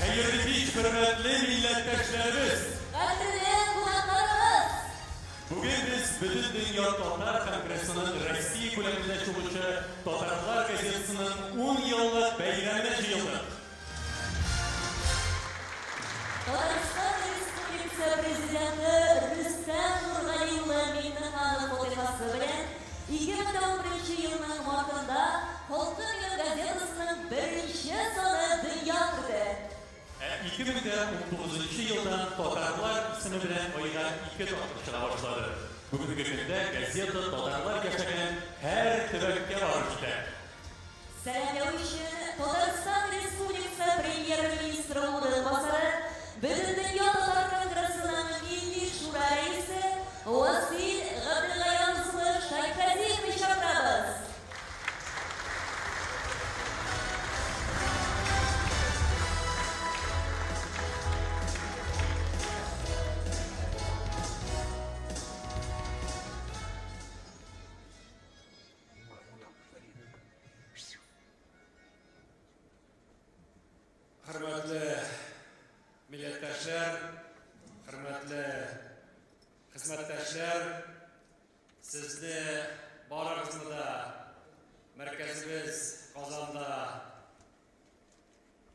Хәерле кич, хөрмәтле милләттәшләребез! Кадерле кунакларыбыз! Бүген без Бөтендөнья татар конгрессының Россия күләмендә чыгучы Татарлар газетасының ун еллык бәйрәменә җыелдык. Татарстан Республикасы Президенты Рөстәм Нургали улы Миңнеханов фатихасы белән 2011 елның мартында Халкым минем газетасының беренче саны дөнья күрде. Ә 2019 елдан Татарлар исеме белән айга ике тапкыр чыга башлады. Бүгенге көндә газета татарлар яшәгән һәр төбәккә барып җитә. Сәламләү өчен Татарстан Республикасы Премьер-министры урынбасары, Бөтендөнья татар конгрессының Милли шура рәисе Васил Габделгаяз улы Шәйхразиевны чакырабыз. Хөрмәтле милләттәшләр, хөрмәтле хезмәттәшләр, сезне барыгызны да мәркәзебез Казанда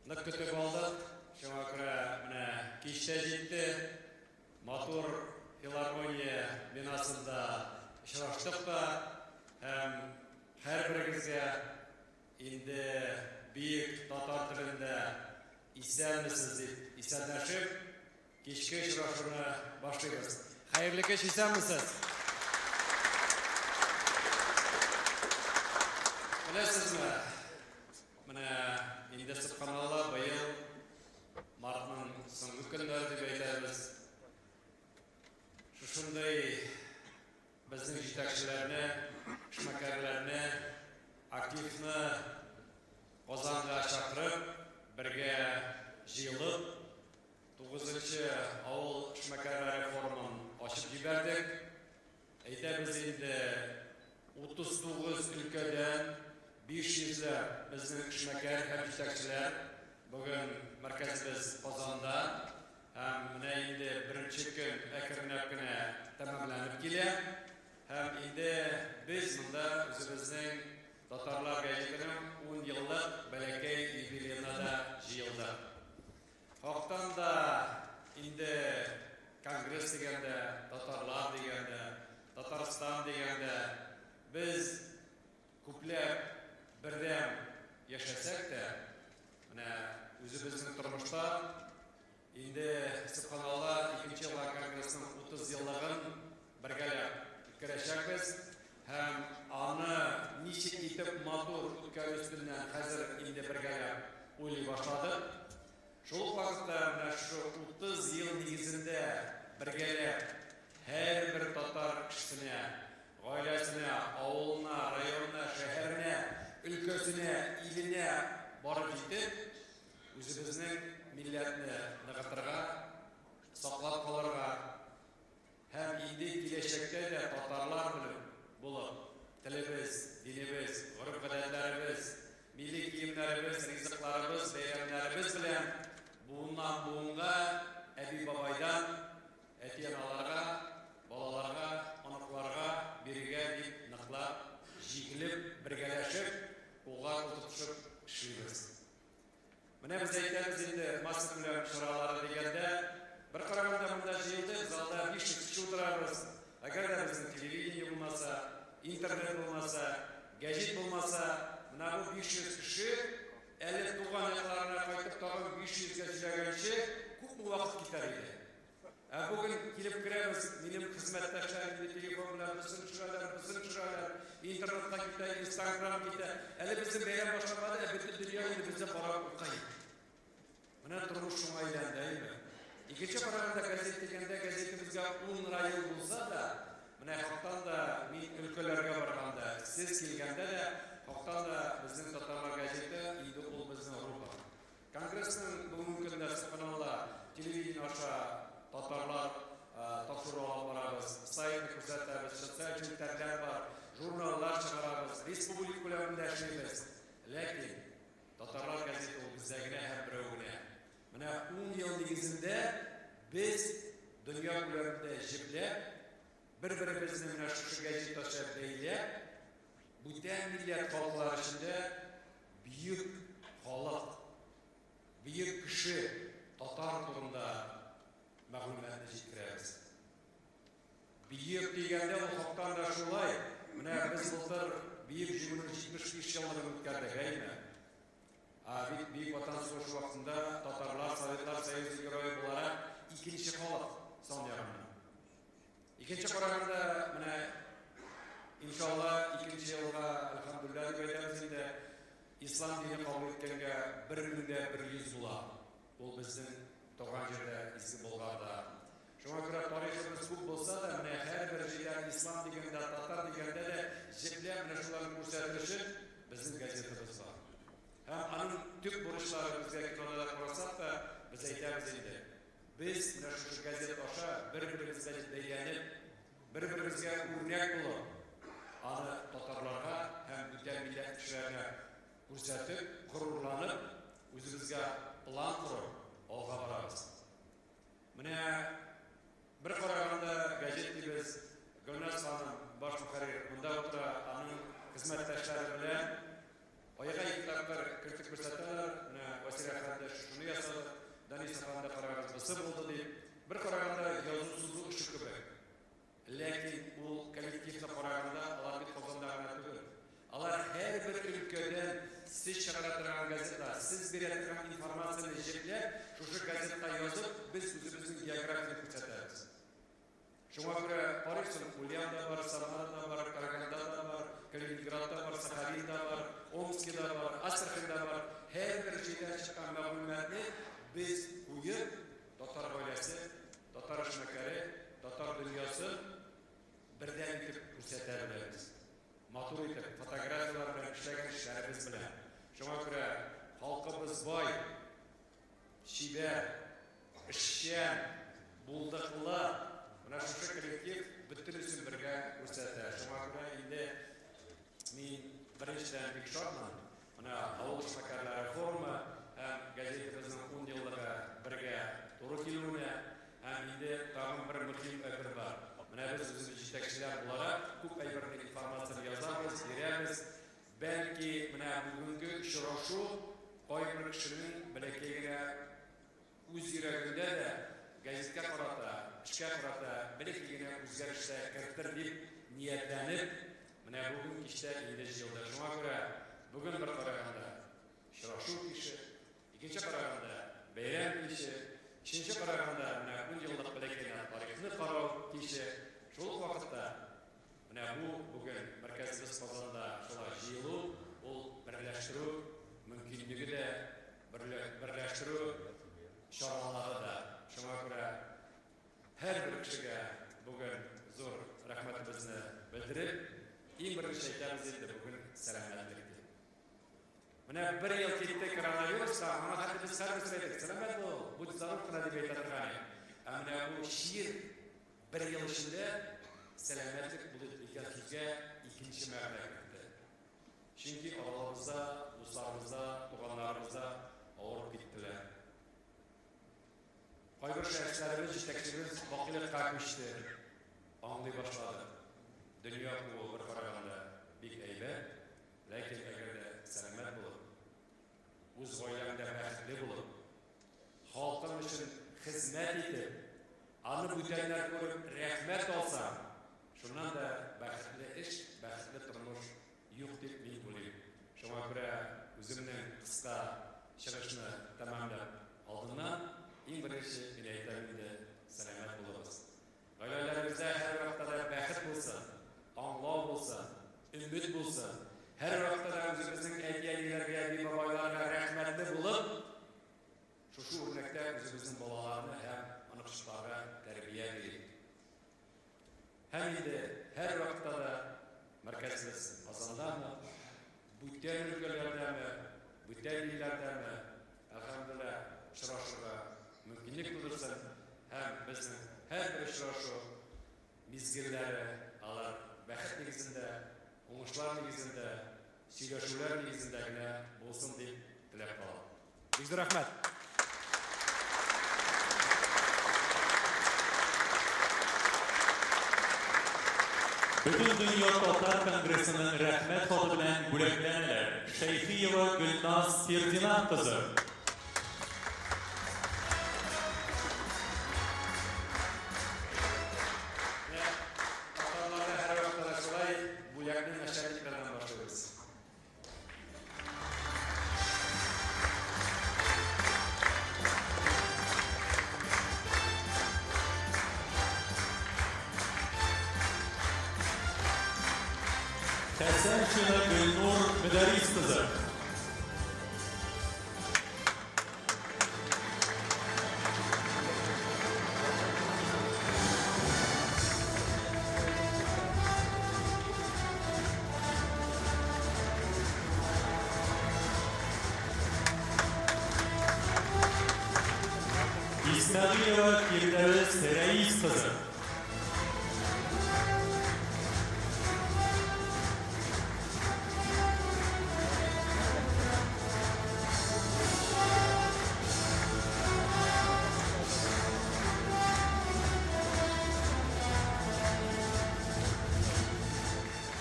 нык көтеп алдык. Шуңа күрә менә кич тә җитте. Матур филармония бинасында очраштык та һәм һәрберегезгә инде бөек татар телендә исәнмесез дип исәнләшеп, кичке очрашуны башлыйбыз. Хәерле кич, исәнмесез! Беләсезме, менә инде сөбханалла, быел мартның соңгы көннәре дип әйтәбез. Шушындый безнең җитәкчеләрне, эшмәкәрләрне, активны Казанга чакырып, бергә җыелып, тугызынчы авыл эшмәкәрләре форумын ачып җибәрдек. Әйтәбез инде, 39 өлкәдән 500 ләп безнең эшмәкәр һәм җитәкчеләр бүген мәркәзебез Казанда. Һәм менә инде беренче көн әкренләп кенә тәмамланып килә. Һәм инде без монда үзебезнең Татарлар гәҗитенең 10 еллык бәләкәй юбилеена да җыелдык. Хактан да инде конгресс дигәндә, татарлар дигәндә, Татарстан дигәндә без күпләп бердәм яшәсәк тә, менә үзебезнең тормышта инде, сөбханалла, икенче елга конгрессның 30 еллыгын бергәләп үткәрәчәкбез һәм аны ничек итеп матур үткәрү өстеннән хәзер инде бергәләп уйлый башладык. Шул ук вакытта менә шушы 30 ел нигезендә бергәләп һәрбер татар кешесенә, гаиләсенә, авылына, районына, шәһәренә, өлкәсенә, иленә барып җитеп, үзебезнең милләтне ныгытырга, саклап калырга һәм инде киләчәктә дә татарлар белеп булып, телебез, динебез, гореф-гадәтләребез, милли киемнәребез, ризыкларыбыз, бәйрәмнәребез белән буыннан-буынга, әби-бабайдан әти-аналарга, балаларга, оныкларга бирергә дип ныклап, җигелеп, бергәләшеп, кулга-кул тотышып эшлибез. Менә без әйтәбез инде массакүләм чаралары дигәндә, бер караганда монда җыелдык, залда 500 кеше утырабыз. Әгәр дә безнең телевидение булмаса, интернет булмаса, гәҗит булмаса, менә бу 500 кеше әле туган якларына кайтып тагын 500 гә сөйләгәнче күпме вакыт китәр иде. Ә бүген килеп керәбез, минем хезмәттәшләр инде телефон белән берсен төшерәләр, берсен төшерәләр, интернетка китә, инстаграм китә. Әле безнең бәйрәм башланмады, ә бөтен дөнья инде безне карап укый. Менә тормыш шуңа әйләнде, әйеме? Икенче караганда газет дигәндә, газетыбызга 10 район булса да, менә хактан да мин өлкәләргә барганда, сез килгәндә дә, хактан да безнең татарлар газеты инде ул безнең рупор. Конгрессның бүгенге көндә сөбханалла телевидение аша татарлар тапшыру алып барабыз, сайтны күрсәтәбез, социаль челтәрләр бар, журналлар чыгарабыз, республика күләмендә эшлибез. Ләкин татарлар газеты ул бездә генә һәм берәү генә. Менә ун ел нигезендә без дөнья күләмендә җепләп, бер-беребезне менә шушы гәҗит аша бәйләп, бүтән милләт халыклары эчендә бөек халык, бөек кеше, татар турында мәгълүматны җиткерәбез. Бөек дигәндә ул хактан да шулай. Менә без былтыр Бөек Җиңүнең 75 еллыгын үткәрдек, әйеме? Ә бит Бөек Ватан сугышы вакытында татарлар Советлар Союзы герое буларак икенче халык сан ягыннан. Икенче караганда, менә иншалла икенче елга әлхәмдулилла дип әйтәбез инде, ислам дине кабул иткәнгә 1100 була. Ул безнең туган җирдә, Изге Болгарда. Шуңа күрә тарихыбыз күп булса да, менә һәрбер җирдә ислам дигәндә, татар дигәндә дә җепләп менә шуларны күрсәтер өчен безнең газетабыз бар. Һәм аның төп бурычлары безгә кинода да карасак та, без әйтәбез инде. Без менә шушы газет аша бер-беребез белән бәйләнеп, бер-беребезгә үрнәк булып, аны татарларга һәм бүтән милләт кешеләренә күрсәтеп, горурланып, үзебезгә план корып, алга барабыз. Менә бер караганда гәҗит дибез, Гөлназ ханым, баш мөхәррир, монда утыра, аның хезмәттәшләре белән айга ике тапкыр кертеп күрсәтәләр. Менә Васил әфәнде шушыны ясады, Данис әфәнде карагыз, бусы булды дип. Бер караганда язу-сызу эше кебек. Ләкин ул коллективны караганда, алар бит Казанда гына түгел. Алар һәрбер өлкәдән сез чыгара торган газета, сез бирә торган информацияне җепләп, шушы газетка язып, без үзебезнең географияне күрсәтәбез. Шуңа күрә карыйсың, Ульян да бар, Самарада бар, Караганда да бар, Калининградта бар, Сахалинда бар, Омскида бар, Астраханьда бар. Һәрбер җирдән чыккан мәгълүматны без куеп, татар гаиләсе, татар эшмәкәре, татар дөньясы бердәм итеп күрсәтә беләбез. Матур итеп, фотографияләр белән, эшләгән эшләребез белән. Шуңа күрә халкыбыз бай, чибәр, эшчән, булдыклы. Менә шушы коллектив бөтенесен бергә күрсәтә. Шуңа күрә инде мин беренчедән бик шатмын. Менә авыл эшмәкәрләре форумы һәм газетабызның 10 еллыгы бергә туры килүенә һәм инде тагын бер мөһим әйбер бар. Менә без үзебез җитәкчеләр буларак күп әйберне информацияне язабыз, бирәбез. Бәлки менә бүгенге очрашу кайбер кешенең бәләкәй генә үз йөрәгендә дә газетка карата, эшкә карата бәләкәй генә үзгәреш тә кертер дип ниятләнеп, менә бүген кичтә инде җыелды. Шуңа күрә бүген бер караганда очрашу киче, икенче караганда бәйрәм киче, өченче караганда менә ун еллык бәләкәй генә тарихны карау киче. Шул ук вакытта менә бу бүген мәркәзебез Казанда шулай җыелу, ул берләштерү мөмкинлеге дә, берләштерү чаралары да. Шуңа күрә һәрбер кешегә бүген зур рәхмәтебезне белдереп, иң беренче әйтәбез инде бүген сәламәтлек дип. Менә бер ел китте коронавируска, аңа хәтле без һәрберсе әйттек, сәламәт бул, будь здоров кына дип әйтә торган идек. Ә менә бу чир бер ел эчендә сәламәтлек булыйк дигән сүзгә икенче мәгънә кертте. Чөнки араларыбызда, дусларыбызда, туганнарыбызда авырып киттеләр. Кайбер шәхесләребез, җитәкчебез бакыйлыкка күчте. Аңлый башладык. Дөнья куы бер караганда бик әйбәт, ләкин әгәр дә сәламәт булып, үз гаиләңдә бәхетле булып, халкың өчен хезмәт итеп, аны бүтәннәр күреп рәхмәт алсаң, шуннан да бәхетле эш, бәхетле тормыш юк дип мин уйлыйм. Шуңа күрә үземнең кыска чыгышны тәмамлап алдыннан иң беренче мин әйтәм инде, сәламәт булыгыз. Гаиләләрегездә һәрвакытта да бәхет булсын, аңлау булсын, өмет булсын. Һәрвакытта да үзебезнең әти-әниләргә, әби-бабайларга рәхмәтле булып, шушы үрнәктә үзебезнең балаларны һәм оныкчыкларга тәрбия бирик. Һәм инде һәрвакытта да мәркәзебез Казандамы, бүтән өлкәләрдәме, бүтән илләрдәме, әлхәмдүлилләһ, очрашырга мөмкинлек тудырсын һәм безнең һәрбер очрашу мизгелләре алар бәхет нигезендә, уңышлар нигезендә, сөйләшүләр нигезендә генә булсын дип теләп калам. Бик зур рәхмәт! Бөтендөнья татар конгрессының Рәхмәт хаты белән бүләкләнәләр, Шәйхиева Гөлназ Фердинанд кызы. Менә татарларда һәрвакытта да шулай, бүләкне начальниклардан башлыйбыз. Хәсәншина Гөлнур Мөдәрис кызы. Исмәгыйлева Фирдәвес Рәис кызы.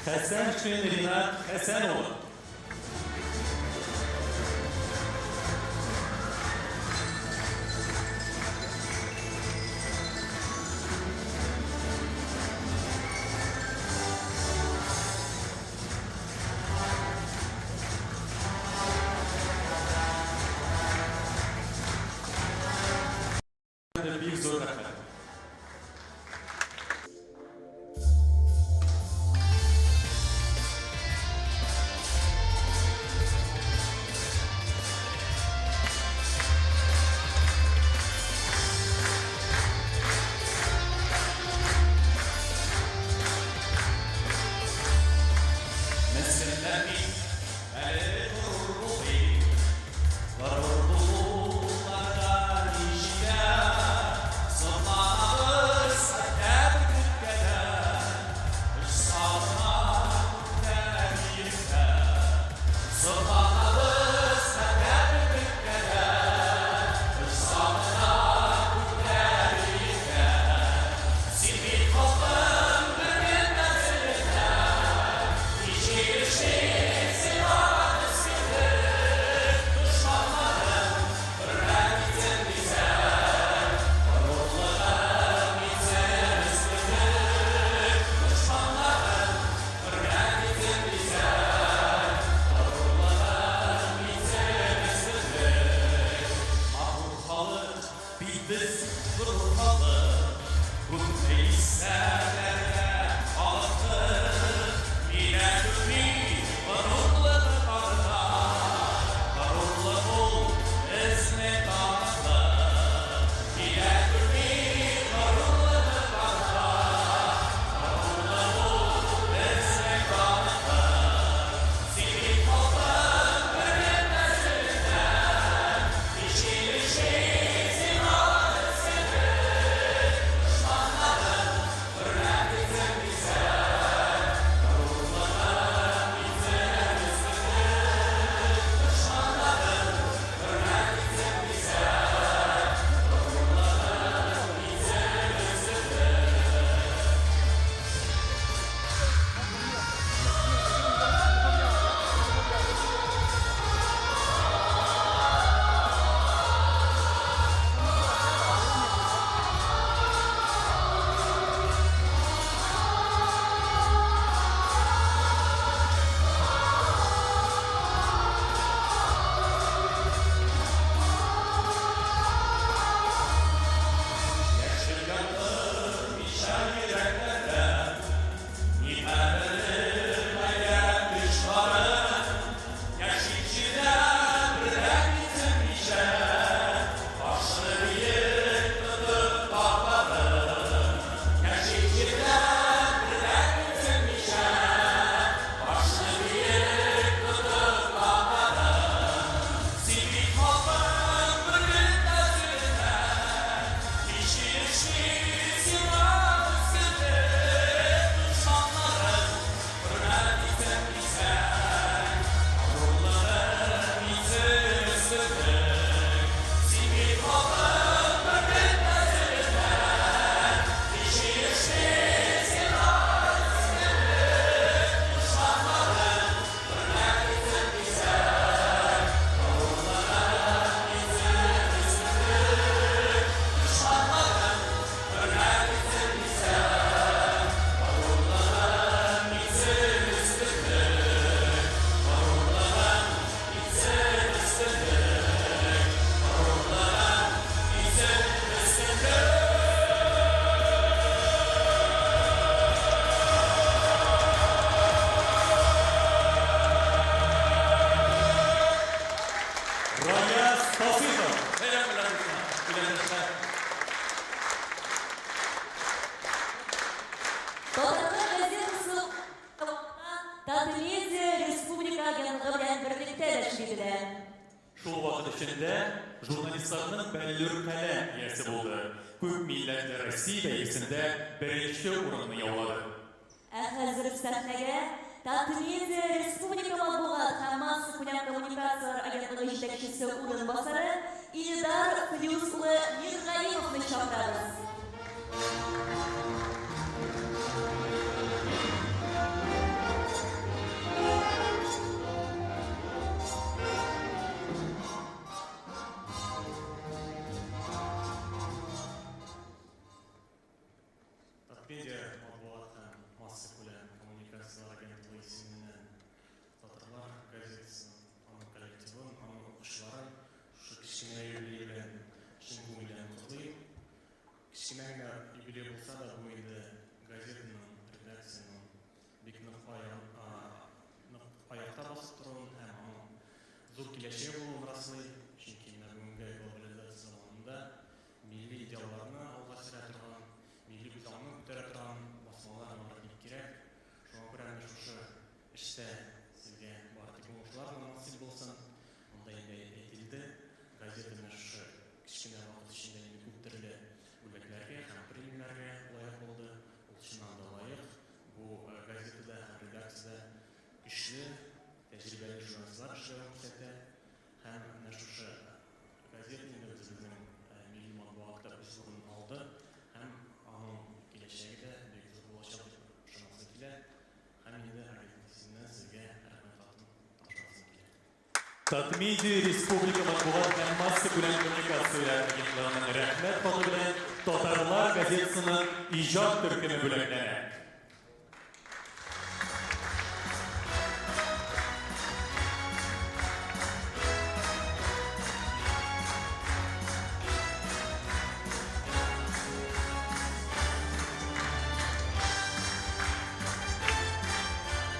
Хәсәншин Ринат Хәсән улы. Бик зур рәхмәт. Мескеннәр мин әле горур булыйм, Горур булуларга ни җитә? Сокланабыз хәтта күккә дә, Эш салына күкләр биектә. Сокланабыз хәтта күккә дә, Эш салына күкләр биектә. Син бит халкым бер генә Ничек эшли сиңа мескенлек, Дошманнарың хөрмәт итсен дисәң, Горурлыгың итсен өстенлек. Дошманнарың хөрмәт итсен дисәң, Горурлыгың. бирелә. Шул вакыт эчендә журналистларның бәллүр каләм иясе булды, күп милләтле Россия бәйгесендә беренче урынны яулады. Ә хәзер сәхнәгә Татмедиа республика матбугат һәм массакүләм коммуникацияләр агентлыгы җитәкчесе урынбасары Илдар Флюс улы Миргалимовны чакырабыз. Татмедиа матбугат һәм массакүләм коммуникацияләр агентлыгы исеменнән Татарлар газетасын, аның коллективын, аның укучыларын шушы кечкенә юбилей белән чын күңелдән котлыйм. Кечкенә генә юбилей булса да, бу инде газетаның, редакциянең бик нык нык аякта басып торуын һәм аның зур киләчәге булуын раслый. Чөнки менә бүгенге глобализация заманында милли идеалларны алга сөрә торган, милли үзаңны күтәрә торган басмалар алар бик кирәк. Шуңа күрә менә шушы эштә сезгә бары тик уңышлар гына насыйп булсын. Монда инде әйтелде, газета менә шушы кечкенә вакыт эчендә инде күп төрле бүләкләргә һәм премияләргә лаек булды. Ул чыннан да лаек. Бу газетада һәм редакциядә көчле, тәҗрибәле журналистлар эшләвен күрсәтә. Һәм менә шушы газета инде үзебезнең милли матбугатта үз урынын алды һәм аның киләчәге дә бик зур булачак дип ышанасы килә. Һәм инде агентлык исеменнән сезгә рәхмәт хатын тапшырасым килә. Татмедиа республика матбугат һәм массакүләм коммуникацияләр агентлыгының Рәхмәт хаты белән Татарлар газетасының иҗат төркеме бүләкләнә.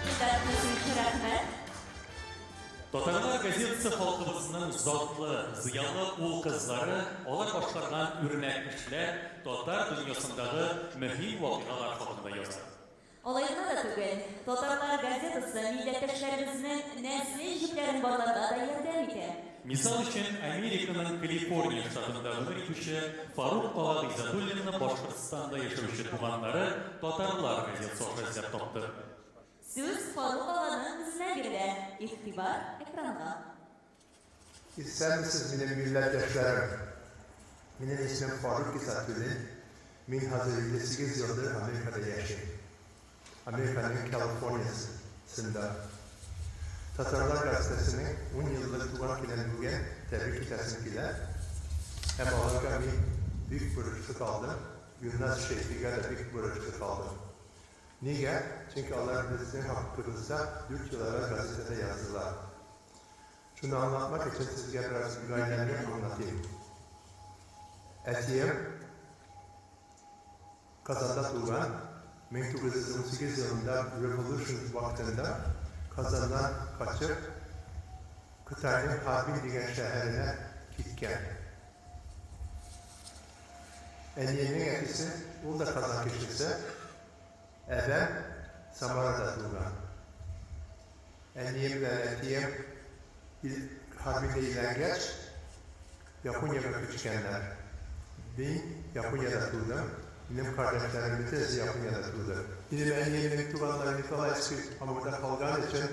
Илдар Хәсимович, рәхмәт. Татарлар газетасы халкыбызның затлы, зыялы ул-кызлары, алар башкарган үрнәк эшләр, татар дөньясындагы мөһим вакыйгалар хакында яза. Алай гына да түгел, Татарлар газетасы милләттәшләребезнең нәсел җепләрен барларга да ярдәм итә. Мисал өчен, Американың Калифорния штатында гомер итүче Фарук ага Гыйззәтуллинны Башкортстанда яшәүче туганнары Татарлар газетасы аша эзләп тапты. Сүз Фарук аганың үзенә бирелә. Игътибар экранга. Исәнмесез, минем милләттәшләрем! Минем исемем Фарук Гизатуллин, мин хәзер 58 елдыр Америкада яшим. Американың Калифорниясендә. Татарлар газетасының 10 еллык туган көнен бүген тәбрик итәсем килә. Һәм аларга мин бик бурычлы калдым, Гөлназ Шәйхигә дә бик бурычлы калдым. Нигә? Чөнки алар безнең хакыбызда дүрт ел әүвәл газетада яздылар. Шуны аңлатмак өчен сезгә бераз гаиләмне аңлатыйм. Әтием Казанда туган, 1918 елында революция вакытында Казаннан качып, Кытайның Харбин дигән шәһәренә киткән. Әниемнең әтисе, ул да Казан кешесе, Әбәм Самарада туган. Әнием белән әтием Харбинда өйләнгәч, Япониягә күчкәннәр. Мин Япониядә тудым, минем кардәшләрем бөтенесе Япониядә туды. Минем әниемнең туганнары Николаевский Амурда калган өчен,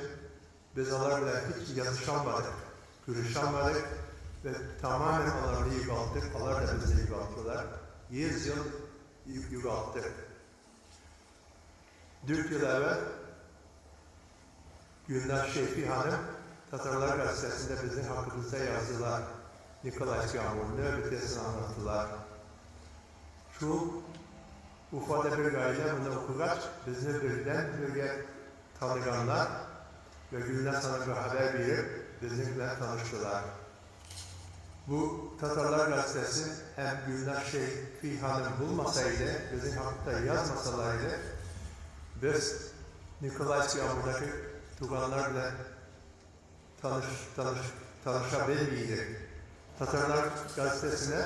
без алар белән һич языша алмадык, күрешә алмадык вә тәмамән аларны югалттык, алар да безне югалттылар. 100 ел югалттык. Дүрт ел әүвәл Гөлназ Шәйхи ханым Татарлар газетасында безнең хакыбызда яздылар, Николай Сиамурны бөтенесен аңлаттылар. Шул Уфада бер гаилә моны укыгач, безне бердән бергә таныганнар вә Гөлназ ханымга хәбәр биреп, безнең белән таныштылар. Бу Татарлар газетасы һәм Гөлназ Шәйхи ханым булмаса иде, безнең хакта язмасалар иде, без Николаевский авылындагы туганнар белән таныш, таныш, таныша белми идек. Татарлар газетасына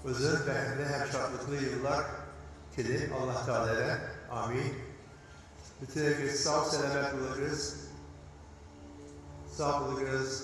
озын, бәхетле һәм шатлыклы еллар телим Аллаһ Тәгаләдән. Амин. Бөтенегез сау-сәламәт булыгыз. Сау булыгыз.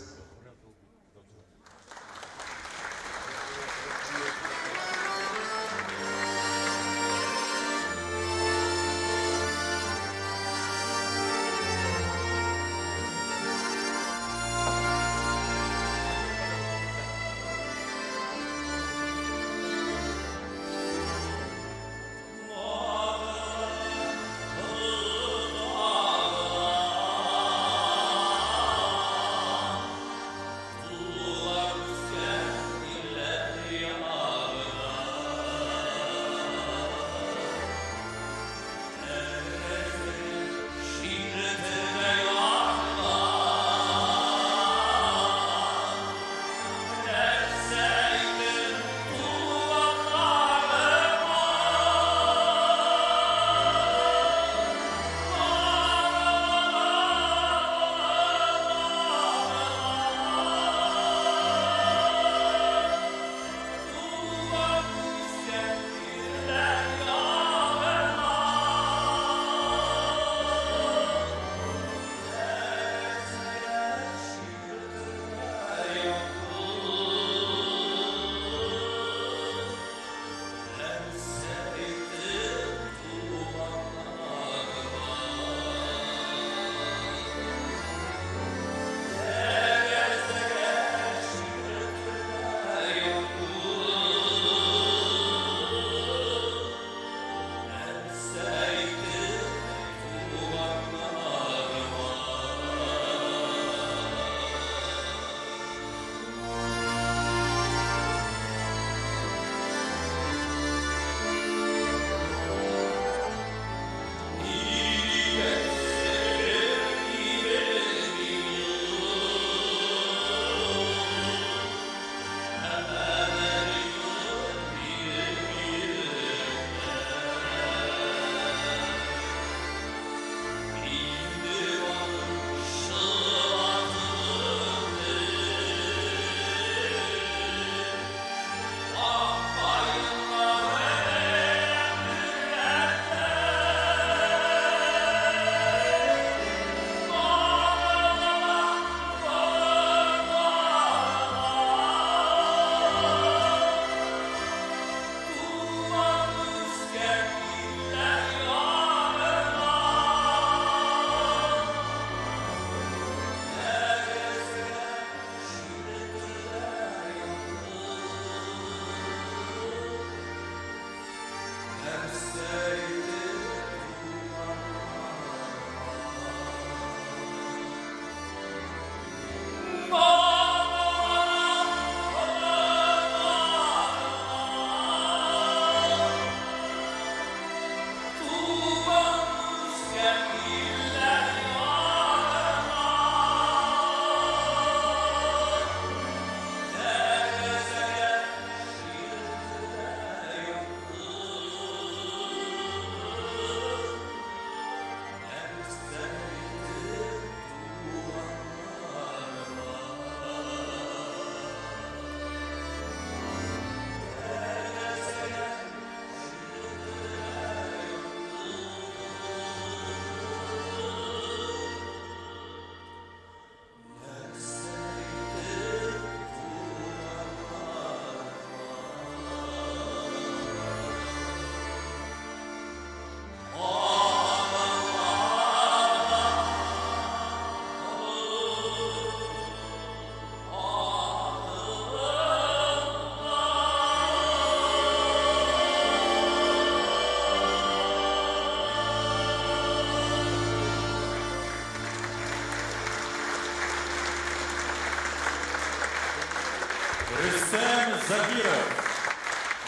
Рөстәм Закиров.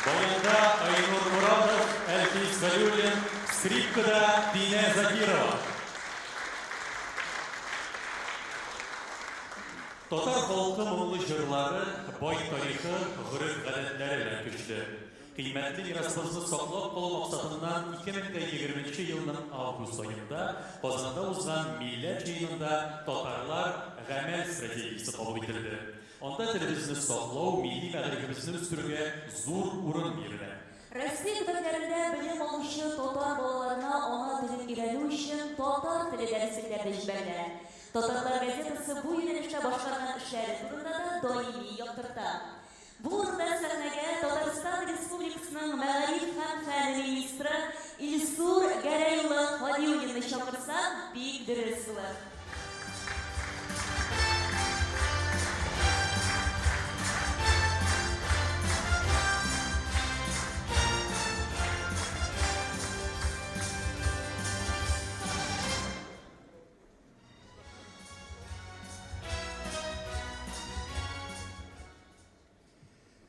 Баянда Айнур Мурадов, Әлфис Галиуллин, скрипкада Динә Закирова. Татар халкы моңлы җырлары, бай тарихы, гореф-гадәтләре белән көчле. Кыйммәтле мирасыбызны саклап калу максатыннан 2020 нче елның август аенда Казанда узган Милләт җыенында Татарлар гамәл стратегиясе кабул ителде. Анда телебезне саклау, милли мәгарифебезне үстерүгә зур урын бирелә. Россия төбәкләрендә белем алучы татар балаларына ана телен өйрәнү өчен татар теле дәреслекләре дә җибәрелә. Татарлар газетасы бу юнәлештә башкарган эшләре турында да даими яктырта. Бу урында сәхнәгә Татарстан Республикасының мәгариф һәм фән министры Илсур Гәрәй улы Һадиуллинны чакырсак, бик дөрес булыр.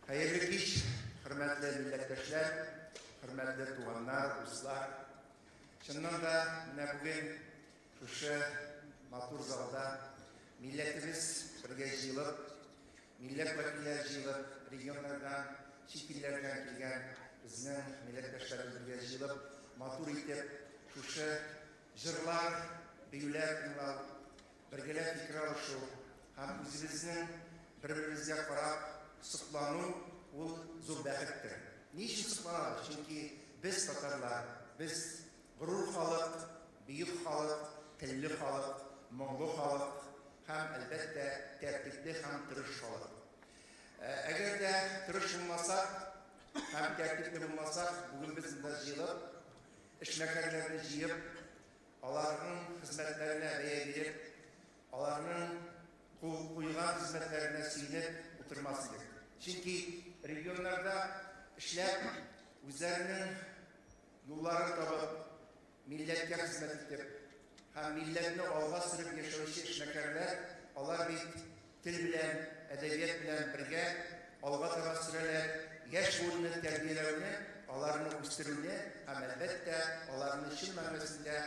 Хәерле кич, хөрмәтле милләттәшләр, хөрмәтле туганнар, дуслар. Чыннан да, менә бүген шушы матур залда милләтебез бергә җыелып, милләт вәкилләре җыелып, регионнардан, чит илләрдән килгән безнең милләттәшләребез бергә җыелып, матур итеп шушы җырлар, биюләр тыңлау, Бергәләп фикер алышу һәм үзебезнең бер-беребезгә карап соклану ул зур бәхеттер. Ни өчен сокланабыз? Чөнки без татарлар, без горур халык, бөек халык, телле халык, моңлы халык һәм, әлбәттә, тәртипле һәм тырыш халык. Әгәр дә тырыш булмасак һәм тәртипле булмасак, бүген без монда җыелып, эшмәкәрләрне җыеп, Аларның хезмәтләренә бәя биреп, аларның кул куйган хезмәтләренә сөенеп утырмас идек. Чөнки регионнарда эшләп, үзләренең юлларын табып, милләткә хезмәт итеп һәм милләтне алга сөреп яшәүче эшмәкәрләр, алар бит тел белән, әдәбият белән бергә алга таба сөрәләр, яшь буынны тәрбияләүне, аларны үстерүне һәм, әлбәттә, аларны чын мәгънәсендә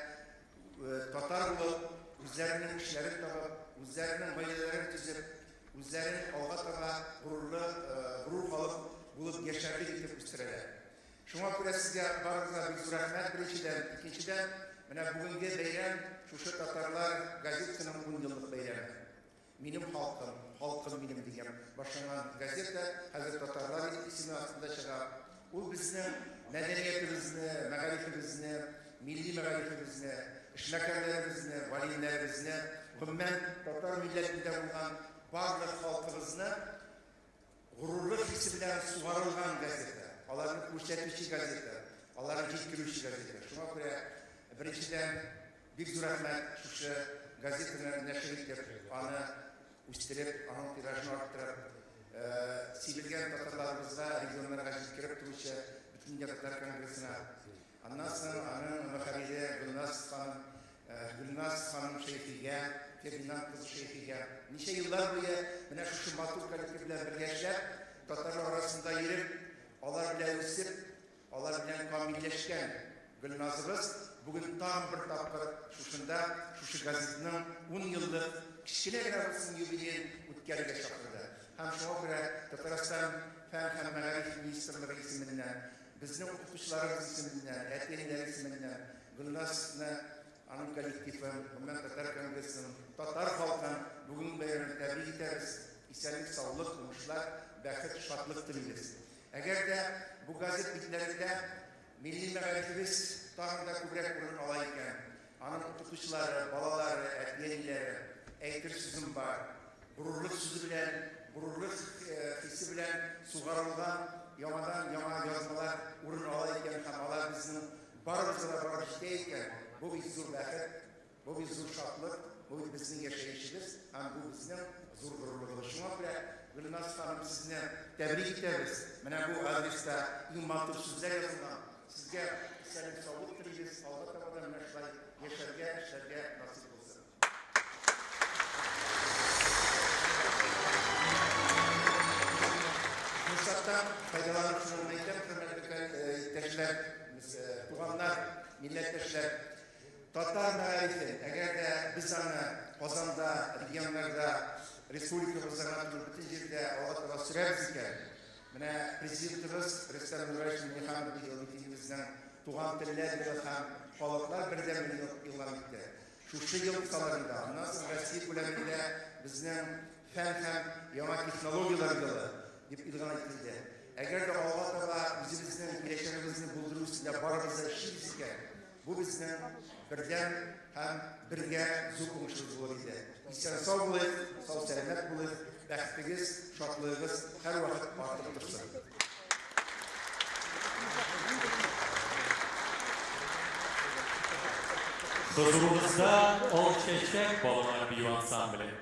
татар булып, үзләренең эшләрен табып, үзләренең гаиләләрен төзеп, үзләрен алга таба горурлы, горур халык булып яшәрлек итеп үстерәләр. Шуңа күрә сезгә барыгызга бик зур рәхмәт, беренчедән. Икенчедән, менә бүгенге бәйрәм шушы татарлар газетасының ун еллык бәйрәме. Минем халкым, халкым минем дигән башланган газета хәзер Татарлар исеме астында чыга. Ул безнең мәдәниятебезне, мәгарифебезне, милли мәгарифебезне, эшмәкәрләребезне, галимнәребезне, гомумән, татар милләтендә булган барлык халкыбызны горурлык хисе белән сугарылган газета, аларны күрсәтүче газета, аларны җиткерүче газета. Шуңа күрә, беренчедән, бик зур рәхмәт шушы газетаны нәшер итеп, аны үстереп, аның тиражын арттырып, сибелгән татарларыбызга, регионнарга җиткереп торучы Бөтендөнья татар конгрессына. Аннан соң аның мөхәррире Гөлназ ханым, Гөлназ ханым Шәйхигә, Фердинанд кызы Шәйхигә. Ничә еллар буе менә шушы матур коллектив белән бергә эшләп, татарлар арасында йөреп, алар белән үсеп, Алар белән камилләшкән Гөлназыбыз бүген тагын бер тапкыр шушында, шушы газетның ун еллык кечкенә генә булсын юбилеен үткәрергә чакырды. Һәм шуңа күрә Татарстан Фән һәм мәгариф министрлыгы исеменнән, безнең укытучыларыбыз исеменнән, әти-әниләр исеменнән Гөлназны, аның коллективын, гомумән, татар конгрессын, татар халкын бүгенге бәйрәм белән тәбрик итәбез, исәнлек-саулык, уңышлар, бәхет, шатлык телибез. Әгәр дә бу газет битләрендә милли мәгарифебез тагын да күбрәк урын ала икән, аның укытучылары, балалары, әти-әниләре, әйтер сүзем бар, горурлык сүзе белән, горурлык хисе белән сугарылган яңадан-яңа язмалар урын ала икән һәм алар безнең барыбызга да барып җитә икән, бу бит зур бәхет. Бу бит зур шатлык, бу бит безнең яшәешебез һәм бу безнең зур горурлыгыбыз. Шуңа күрә, Гөлназ ханым, сезне тәбрик итәбез. Менә бу адреста иң матур сүзләр язылган. Сезгә исәнлек-саулык телибез, алга таба да менә шулай яшәргә, эшләргә насыйп булсын. республикабызда гына түгел, бөтен җирдә алга таба сөрәбез икән, менә Президентыбыз Рөстәм Нургалиевич Миңнеханов быел бит илебезнең Туган телләр елы һәм Халыклар бердәмлеге елы игълан итте. Шушы ел кысаларында, аннан соң Россия күләмендә безнең Фән һәм яңа технологияләр елы дип игълан ителде. Әгәр дә алга таба үзебезнең киләчәгебезне булдыру өстендә барыбыз да эшлибез икән, бу безнең бердәм һәм бергә зур уңышыбыз булыр иде. Исән-сау булыйк, сау-сәламәт булыйк, бәхетегез, шатлыгыгыз һәрвакыт артып торсын. Хозурыгызда Ал чәчәк балалар бию ансамбле.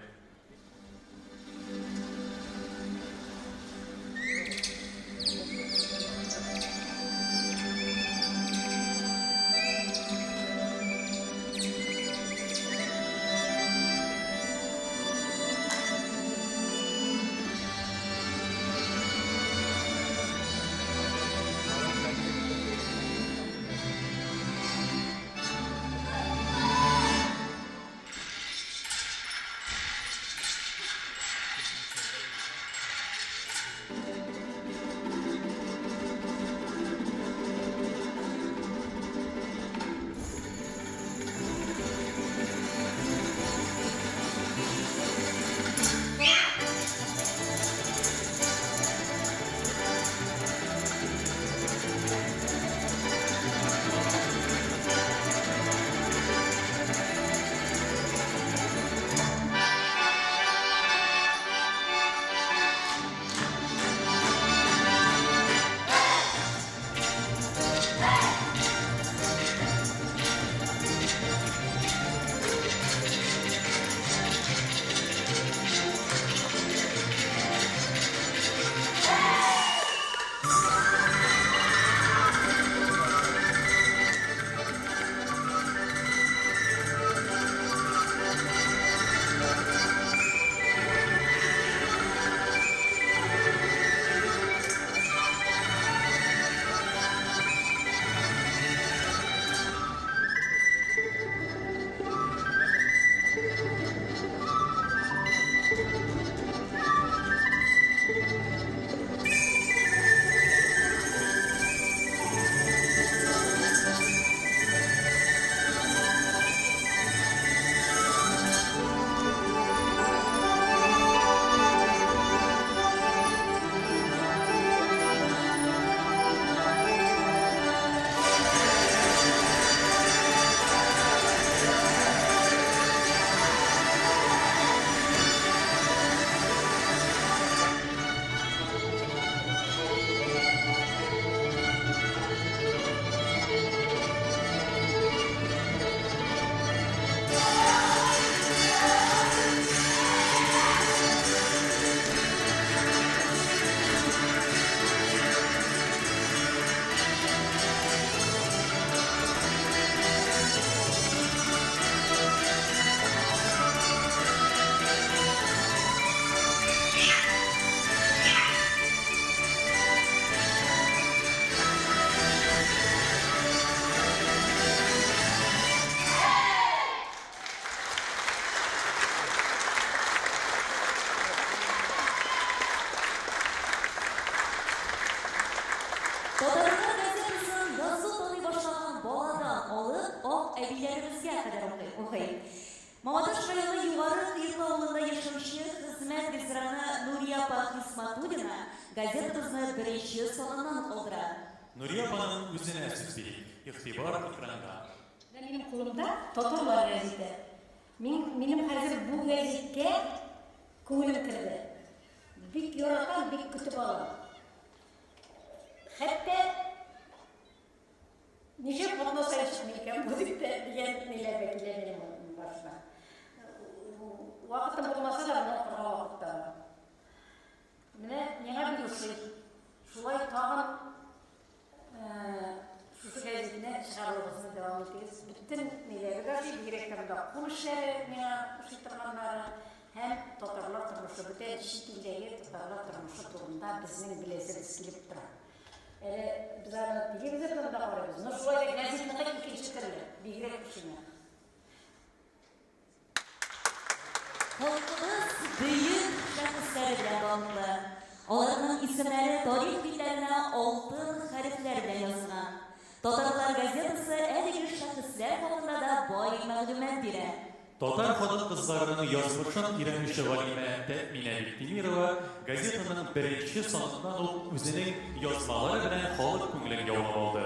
Татарлар газетасын язу таный башлаган баладан алып, ак әбиләребезгә кадәр укый. Мамадыш районы Югары Кыерлы авылында яшәүче хезмәт ветераны Нурия апа Хисматуллина газетабызны беренче саныннан ук алдыра. Нурия апаның үзенә сүз бирик. Игътибар экранга. Менә минем кулымда Татарлар гәзите. Мин, минем хәзер бу гәзиткә күңелем керде. Бик яратам, бик көтеп алам. Хәтта Ничек атна саен чыкмый икән бу дип тә дигән ниләр дә килә минем башыма. Вакытым булмаса да, моны укырга вакыт табам. Менә миңа бик ошый. Шулай тагын шушы гәзитне чыгаруыгызны дәвам итегез. Бөтен ниләре дә ошый, бигрәк тә монда кул эшләре миңа ошый торганнары һәм татарлар тормышы, бүтән чит илдәге татарлар тормышы турында безнең беләсебез килеп тора. Әле без аны телевизордан да карыйбыз. Но шулай да газетныкы икенче төрле, бигрәк кешене. Халкыбыз бөек. Аларның исемнәре тарих битләренә алтын хәрефләр белән язылган. Татарлар газетасы әлеге шәхесләр хакында да бай мәгълүмат бирә. Татар хатын-кызларының язмышын өйрәнүче галимә Тәэминә Биктимирова газетаның беренче саныннан ук үзенең язмалары белән халык күңелен яулап алды.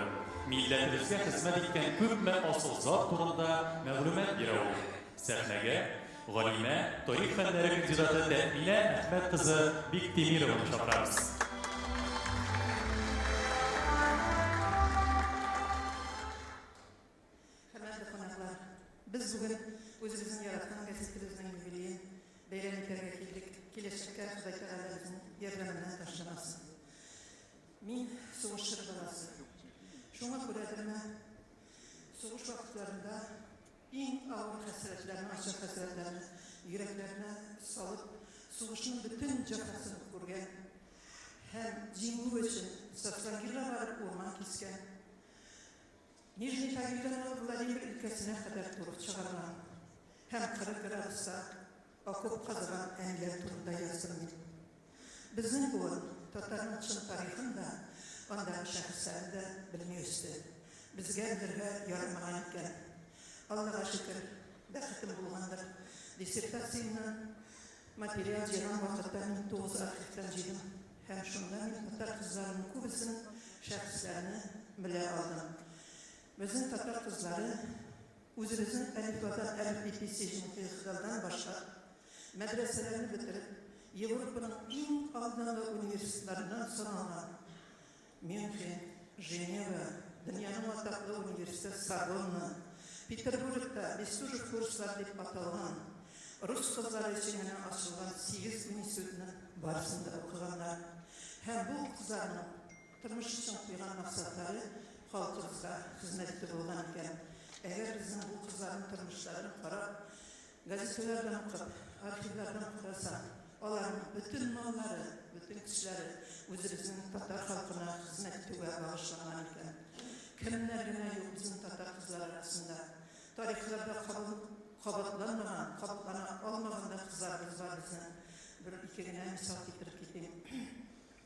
Милләтебезгә хезмәт иткән күпме асыл зат турында мәгълүмат бирә ул. Сәхнәгә галимә, тарих фәннәре кандидаты Тәэминә Әхмәт кызы Биктимированы чакырабыз. Хөрмәтле кунаклар, без бүген үзебезнең яраткан гәзитебезнең юбилеен бәйрәм итәргә килдек. Киләчәктә Ходай Тәгалә безнең ярдәменнән ташламасын. Мин сугыш чоры баласы. Шуңа күрәдерме, сугыш вакытларында иң авыр хәсрәтләрне, ачы хәсрәтләрне йөрәкләренә салып, сугышның бөтен җәфасын күргән һәм җиңү өчен Сослангирга барып урман кискән, Нижний Тагилдән алып Владимир өлкәсенә кадәр торф чыгарган һәм 40 градуста окоп казыган әниләр турында яздым мин. Безнең буын татарның чын тарихын да, андагы шәхесләрен дә белми үсте. Безгә белергә ярамаган икән. Аллага шөкер, бәхетем булгандыр. Диссертациямне материал җыйган вакытта мин тугыз архивтан җыйдым. Һәм шунда мин татар кызларының күбесенең шәхесләрне белә алдым. Безнең татар кызлары үзебезнең әлифбадан әлиф-би-пи-си-җ-м-х-х-дан башлап, мәдрәсәләрне бетереп, Европаның иң алдынгы университетларыннан саналган Мюнхен, Женева, дөньяның атаклы университеты Сорбонна, Петербургта Бестужев курслары дип аталган, рус кызлары өчен генә ачылган сигез институтның барысын да укыганнар. Һәм бу кызларның тормыш өчен куйган максатлары халкыбызга хезмәт итү булган икән. Әгәр безнең бу кызларның тормышларын карап, Газеталардан укып, архивлардан карасаң, аларның бөтен маллары, бөтен көчләре үзебезнең татар халкына хезмәт итүгә багышланган икән. Кемнәр генә юк безнең татар кызлары арасында. Тарихларда кабул кабатланмаган, кабатлана алмаган да кызларыбыз бар безнең. Бер-ике генә мисал китереп китим.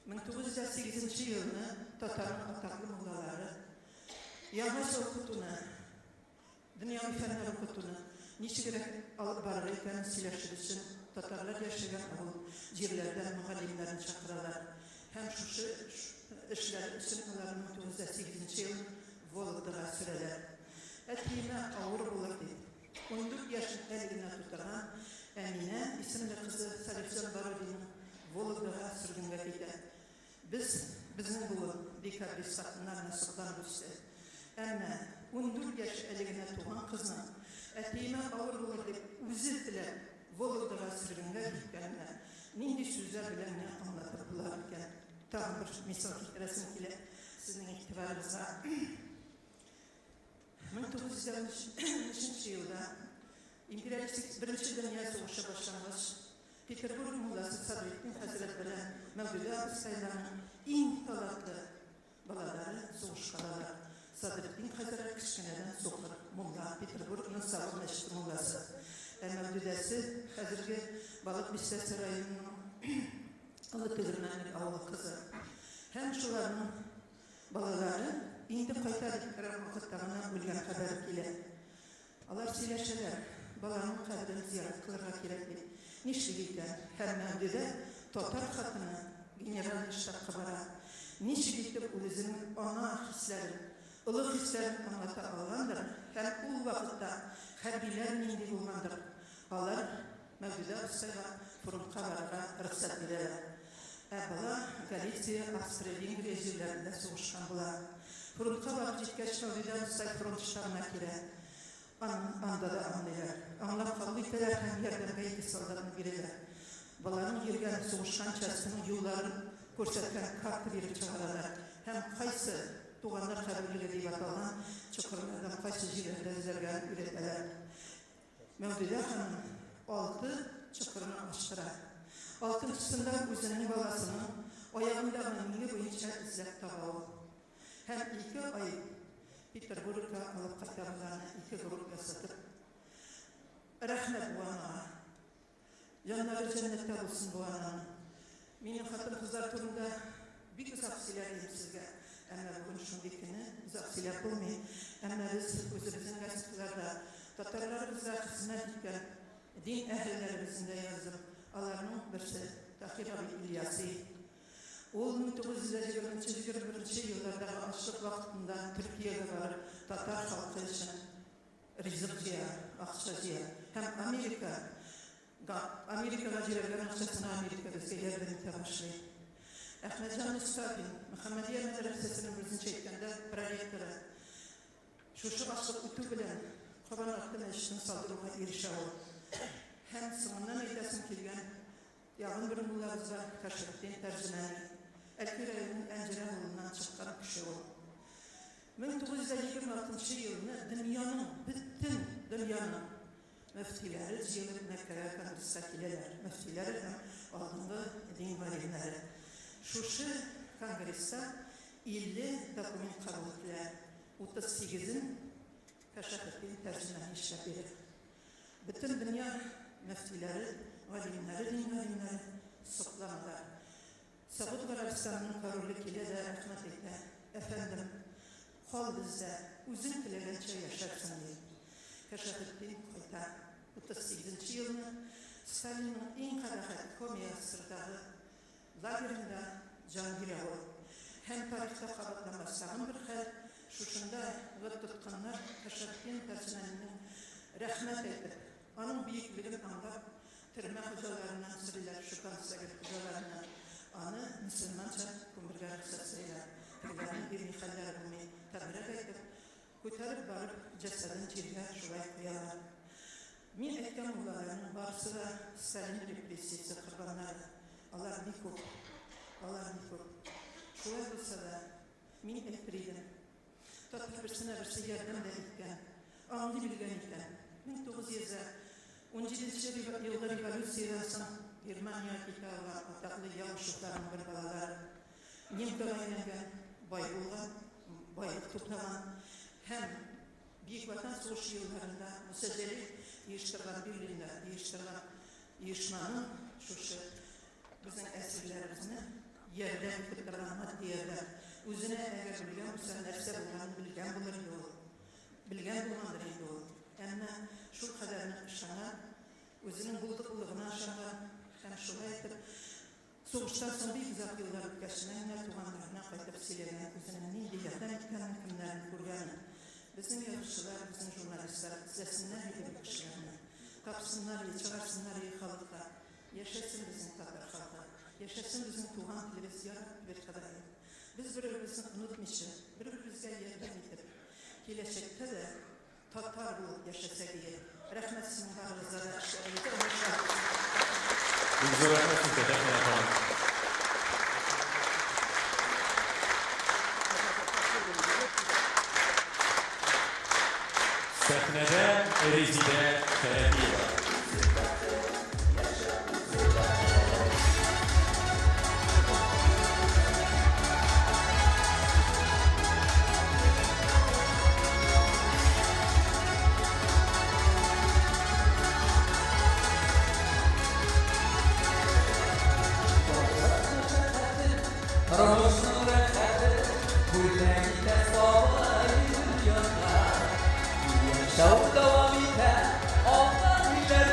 1908 нче елны татарның атаклы муллалары яңача укытуны, Дөньяви фәннәр укытуны ничегрәк алып барырга икәнен сөйләшер өчен татарлар яшәгән авыл җирләрдән мөгаллимнәрен чакыралар һәм шушы эшләре өчен аларны 1908 нче елны Вологдага сөрәләр. Әтиемә авыр булыр дип, 14 яшен әле генә тутырган Әминә исемле кызы Салихҗан Барудинның Вологдага сөргенгә китә. Без, безнең буын, декабрист хатыннарына сокланып үсте. Әмма 14 яшь әле генә туган кызның, әтиемә авыр булыр дип, үзе теләп Вологдага сөргенгә киткәненә нинди сүзләр белән генә аңлатып була микән? Тагын бер мисал китерәсем килә сезнең игътибарыгызга. 1913 елда империалистик Беренче дөнья сугышы башлангач, Петербург мулласы Садретдин хәзрәт белән Мәүдүдә абыстайларның иң талантлы балалары сугышка бара. Садретдин хәзрәт кечкенәдән сукыр, мулла, Петербургның Сабыр мәчете мулласы. Ә Мәүдүдәсе хәзерге Балык Бистәсе районының Олы Тегермәнлек авылы кызы. Һәм шуларның балалары инде кайта дип торган вакытта гына үлгән хәбәре килә. Алар сөйләшәләр, баланың каберен зиярәт кылырга кирәк дип. Нишлик икән? Һәм Мәүлидә татар хатыны генеральный штабка бара. Ничек итеп ул үзенең ана хисләрен, олы хисләрен аңлата алгандыр һәм ул вакытта хәрбиләр нинди булгандыр, алар Мәүлидә абыстайга фронтка барырга рөхсәт бирәләр. Ә бала Галиция, Австрия, Венгрия җирләрендә сугышкан була. Фронтка барып җиткәч, Мәүлидә абыстай фронт штабына килә. Аны анда да аңлыйлар. Аңлап кабул итәләр һәм ярдәмгә ике солдатны бирәләр. Баланың йөргән, сугышкан частеның юлларын күрсәткән карта биреп чыгаралар һәм кайсы Туганнар каберлеге дип аталган чокырлардан кайсы җирләрдә эзләргә өйрәтәләр. Мәүдүдә ханым алты чокырны ачтыра. Алтынчысында үзенең баласының аягындагы миңе буенча эзләп таба ул. Һәм ике ай Петербургка алып кайта боларны ике групп ясатып. Рәхмәт бу анага. Җаннары җәннәттә булсын бу ананың. Минем хатын-кызлар турында бик озак сөйләр идем сезгә. Әмма бүген шундый көне озак сөйләп булмый. Әмма без үзебезнең газеталарда татарларыбызга хезмәт иткән дин әһелләребезне дә яздык. Аларның берсе Таһир абый Ильяси. Ул 1920-21 еллардагы ачлык вакытында Төркиягә барып, татар халкы өчен ризык җыя, акча җыя һәм Америка га Америкага җибәргән акчасына Америка безгә ярдәм итә башлый. Әхмәтҗан Мостафин, Мөхәммәдия мәдрәсәсенең үзенчә әйткәндә проректоры. Шушы ачлык үтү белән Кабан арты мәчетен салдыруга ирешә ул. Һәм соңыннан әйтәсем килгән Ягын бер муллабыз бар, Кәшәфетдин Тәрҗемани. Әлки районының Әнҗерә авылыннан чыккан кеше ул. 1926 нчы елны дөньяның, бөтен дөньяның мөфтиләре җыелып Мәккәгә конгресска киләләр. Мөфтиләре һәм алдынгы дин галимнәре. Шушы конгресста 50 документ кабул ителә. 38-ен Кәшәфетдин Тәрҗемани эшләп бирә. Бөтен дөнья мөфтиләре, галимнәре, дин галимнәре сокланалар. Согуд Гарәбстанының короле килә дә рәхмәт әйтә, Әфәндем, кал бездә, үзең теләгәнчә яшәрсең, ди. Кәшәфетдин кайта. 38 нче елны Сталинның иң кабахәт Коми АССРдагы Лагеренда җан бирә ул. Һәм тарихта кабатланмас тагын бер хәл, шушында гы тоткыннар Кәшәфетдин Тәрҗемәнинең рәхмәт әйтеп, аның бөеклеген аңлап, төрмә хуҗаларыннан сорыйлар, шул концлагерь хуҗаларыннан, аны мөселманча күмергә рөхсәт сорыйлар. Тегеләрнең бирми хәлләре булмый, тәбрәк әйтеп, Күтәреп барып, җәсәден җиргә шулай куялар. Мин әйткән муллаларның барысы да Сталин репрессиясе корбаннары. Алар бик күп. Алар бик күп. Шулай булса да, мин әйтер идем, татар берсенә берсе ярдәм дә иткән, аңлый белгән икән. 1917 елгы революциядән соң Германиягә китә алган атаклы Яушевларның бер балалары. Немкага әйләнгән, бай булган, байлык туплаган һәм Бөек Ватан сугышы елларында Муса Җәлил оештырган Берлинда оештырган оешманың шушы безнең әсирләребезне ярдәм итеп торган матди ярдәм. Үзенә әгәр белгән булса, нәрсә булганын белгән булыр иде ул. Белгән булгандыр инде ул. Әмма шул кадәрне ышанган, үзенең булдыклылыгына ышанган һәм шулай итеп Сугыштан соң бик озак еллар үткәч, генә туганнарына кайтып сөйләгән үзенең нинди ярдәм иткәнен, кемнәрне күргәнен. Безнең язучылар, безнең журналистлар эзләсеннәр иде бу кешеләрне. Тапсыннар иде, чыгарсыннар иде халыкка. Яшәсен безнең татар халкы! Яшәсен безнең туган телебез, ярабби Ходаем! Без бер-беребезне онытмыйча, бер-беребезгә ярдәм итеп, киләчәктә дә Татар булып яшәсәк иде. Рәхмәт сезнең барыгызга да эшләрегездә уңышлар. Бик зур рәхмәт сезгә, Тәхминә ханым. Сәхнәдә Резидә Шәрәфиева. Тормышның рәхәте бүләк итә сабый дөньяда. Яшәү дәвам итә, алга килә.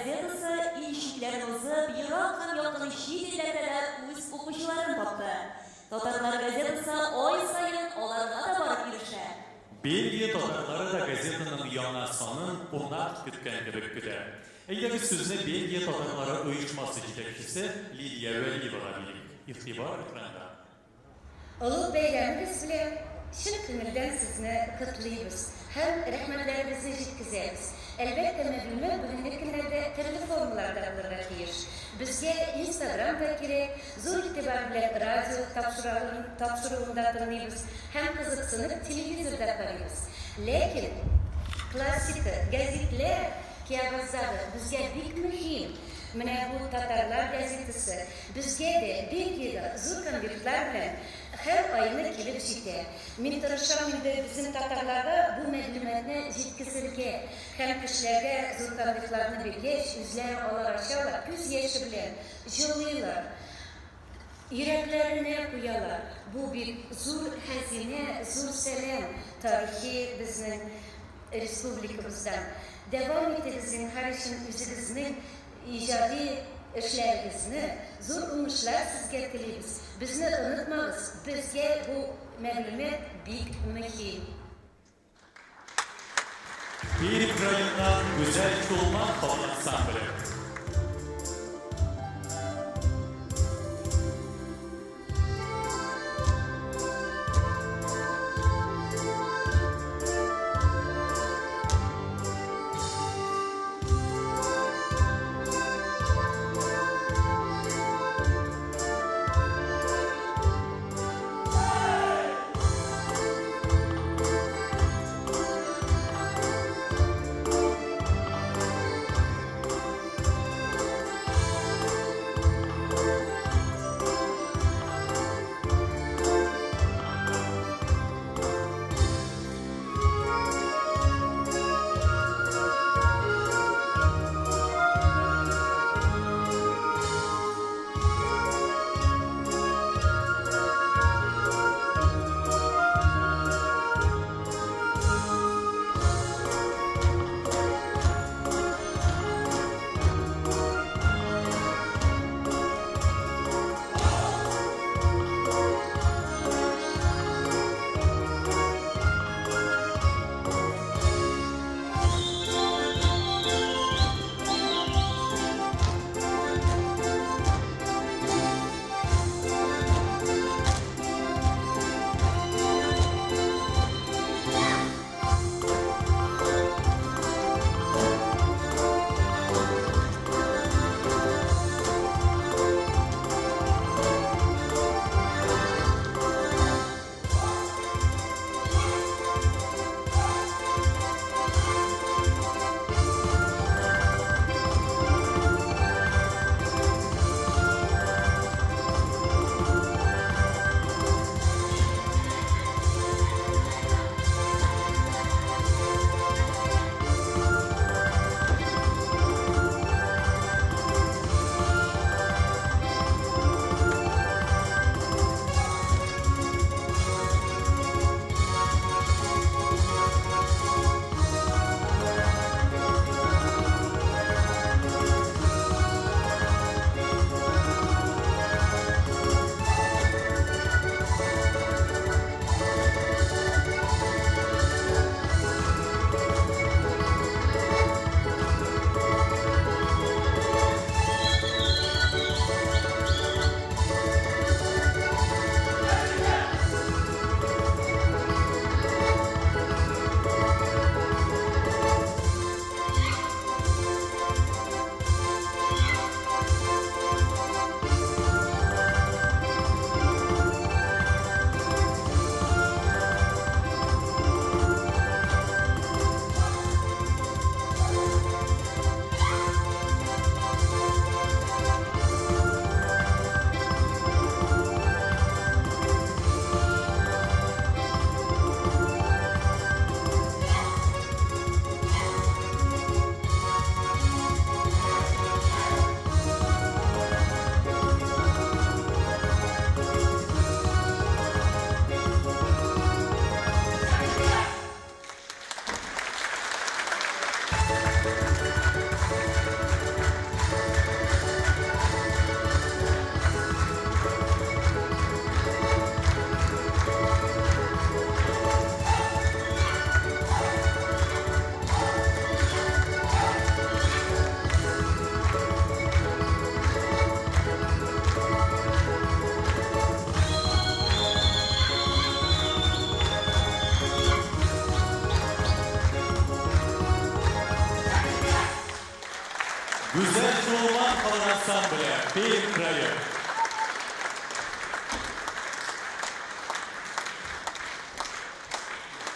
газетасы ил чикләрен узып, ерак һәм якын чит илләрдә дә үз укучыларын тапты. Татарлар газетасы ай саен аларга да барып ирешә. Бельгия татарлары да газетаның яңа санын кунак көткән кебек көтә. Әйдәгез сүзне Бельгия татарлары оешмасы җитәкчесе Лилия Вәлиевага бирик. Игътибар экранга. Олуг бәйрәмегез белән чын күңелдән сезне котлыйбыз һәм рәхмәтләребезне җиткезәбез. Әлбәттә, мәгълүмат бүгенге көннәрдә төрле формаларда булырга тиеш. Безгә Инстаграм да кирәк, зур игътибар белән радио тапшыралын тапшыруын да тыңлыйбыз һәм кызыксынып телевизор да карыйбыз. Ләкин классика, гәзитләр кәгазьдагы безгә бик мөһим. Менә бу Татарлар газетасы безгә дә, Бельгиягә зур конвертлар белән һәр айны килеп җитә. Мин тырышам инде безнең татарларга бу мәгълүматны җиткезергә һәм кешеләргә зур конвертларны биргәч, үзләре алар ачалар, күз яше белән җылыйлар, йөрәкләренә куялар. Бу бик зур хәзинә, зур сәлам тарихи безнең республикабыздан. Дәвам итегез, зинһар өчен, үзегезнең иҗади эшләрегезне, зур уңышлар сезгә телибез. Безне онытмагыз, безгә бу мәгълүмат бик мөһим. Пермь краеннан Гүзәл Чулман халык ансамбле. Гүзәл Чулман халык ансамбле, Пермь крае.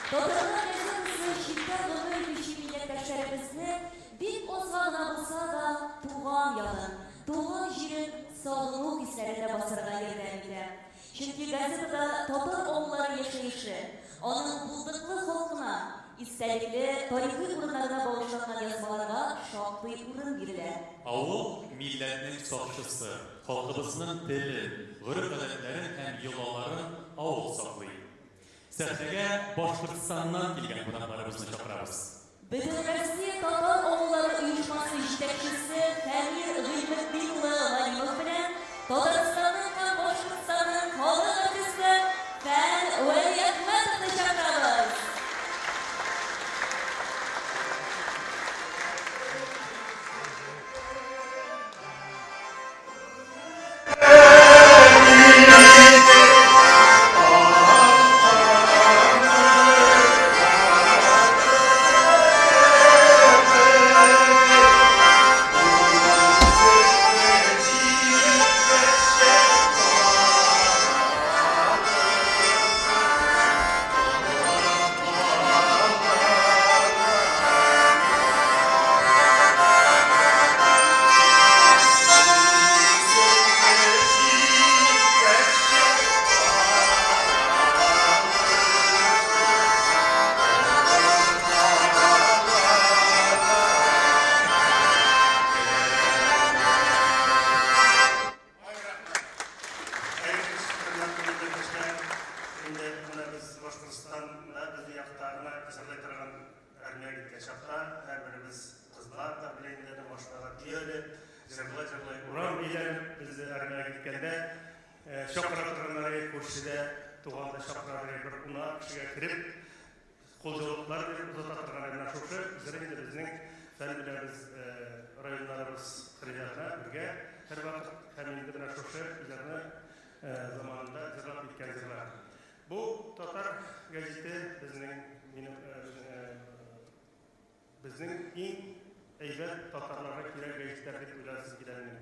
Татарлар газетасы читтә гомер итүче милләттәшләребезне бик азга гына булса да туган ягын, туган җирен сагыну хисләрендә басарга ярдәм итә. Чөнки газетада татар авыллары яшәеше, аның булдыклы халкына, истәлекле, тарихи урыннарына багышланган язмаларга шактый урын бирелә. Авыл, милләтнең сакчысы, халкыбызның телен, гореф-гадәтләрен һәм йолаларын авыл саклый. Сәхнәгә Башкортстаннан килгән кунакларыбызны чакырабыз. Бөтенроссия татар авыллары оешмасы җитәкчесе Фәнир Гыйльметдин улы Галимов белән Татарстанның һәм Башкортстанның халык артисты Фән Вәлиәхмәтовны чакырабыз. Җырлый-җырлый урам әйләнеп, безне армиягә киткәндә чакыра торганнар иде, күршедә туган да чакыра иде, бер кунак кешегә кереп, кулҗылыклар биреп озата торган иде. Менә шушы җыр инде безнең фән белән без районнарыбыз кырыйда гына бергә һәрвакыт һәм инде менә шушы җырны заманында җырлап киткән җырлар. Бу татар гәзите безнең минем Безнең иң әйбәт татарларга кирәк гәҗитләр дип уйласым килә минем.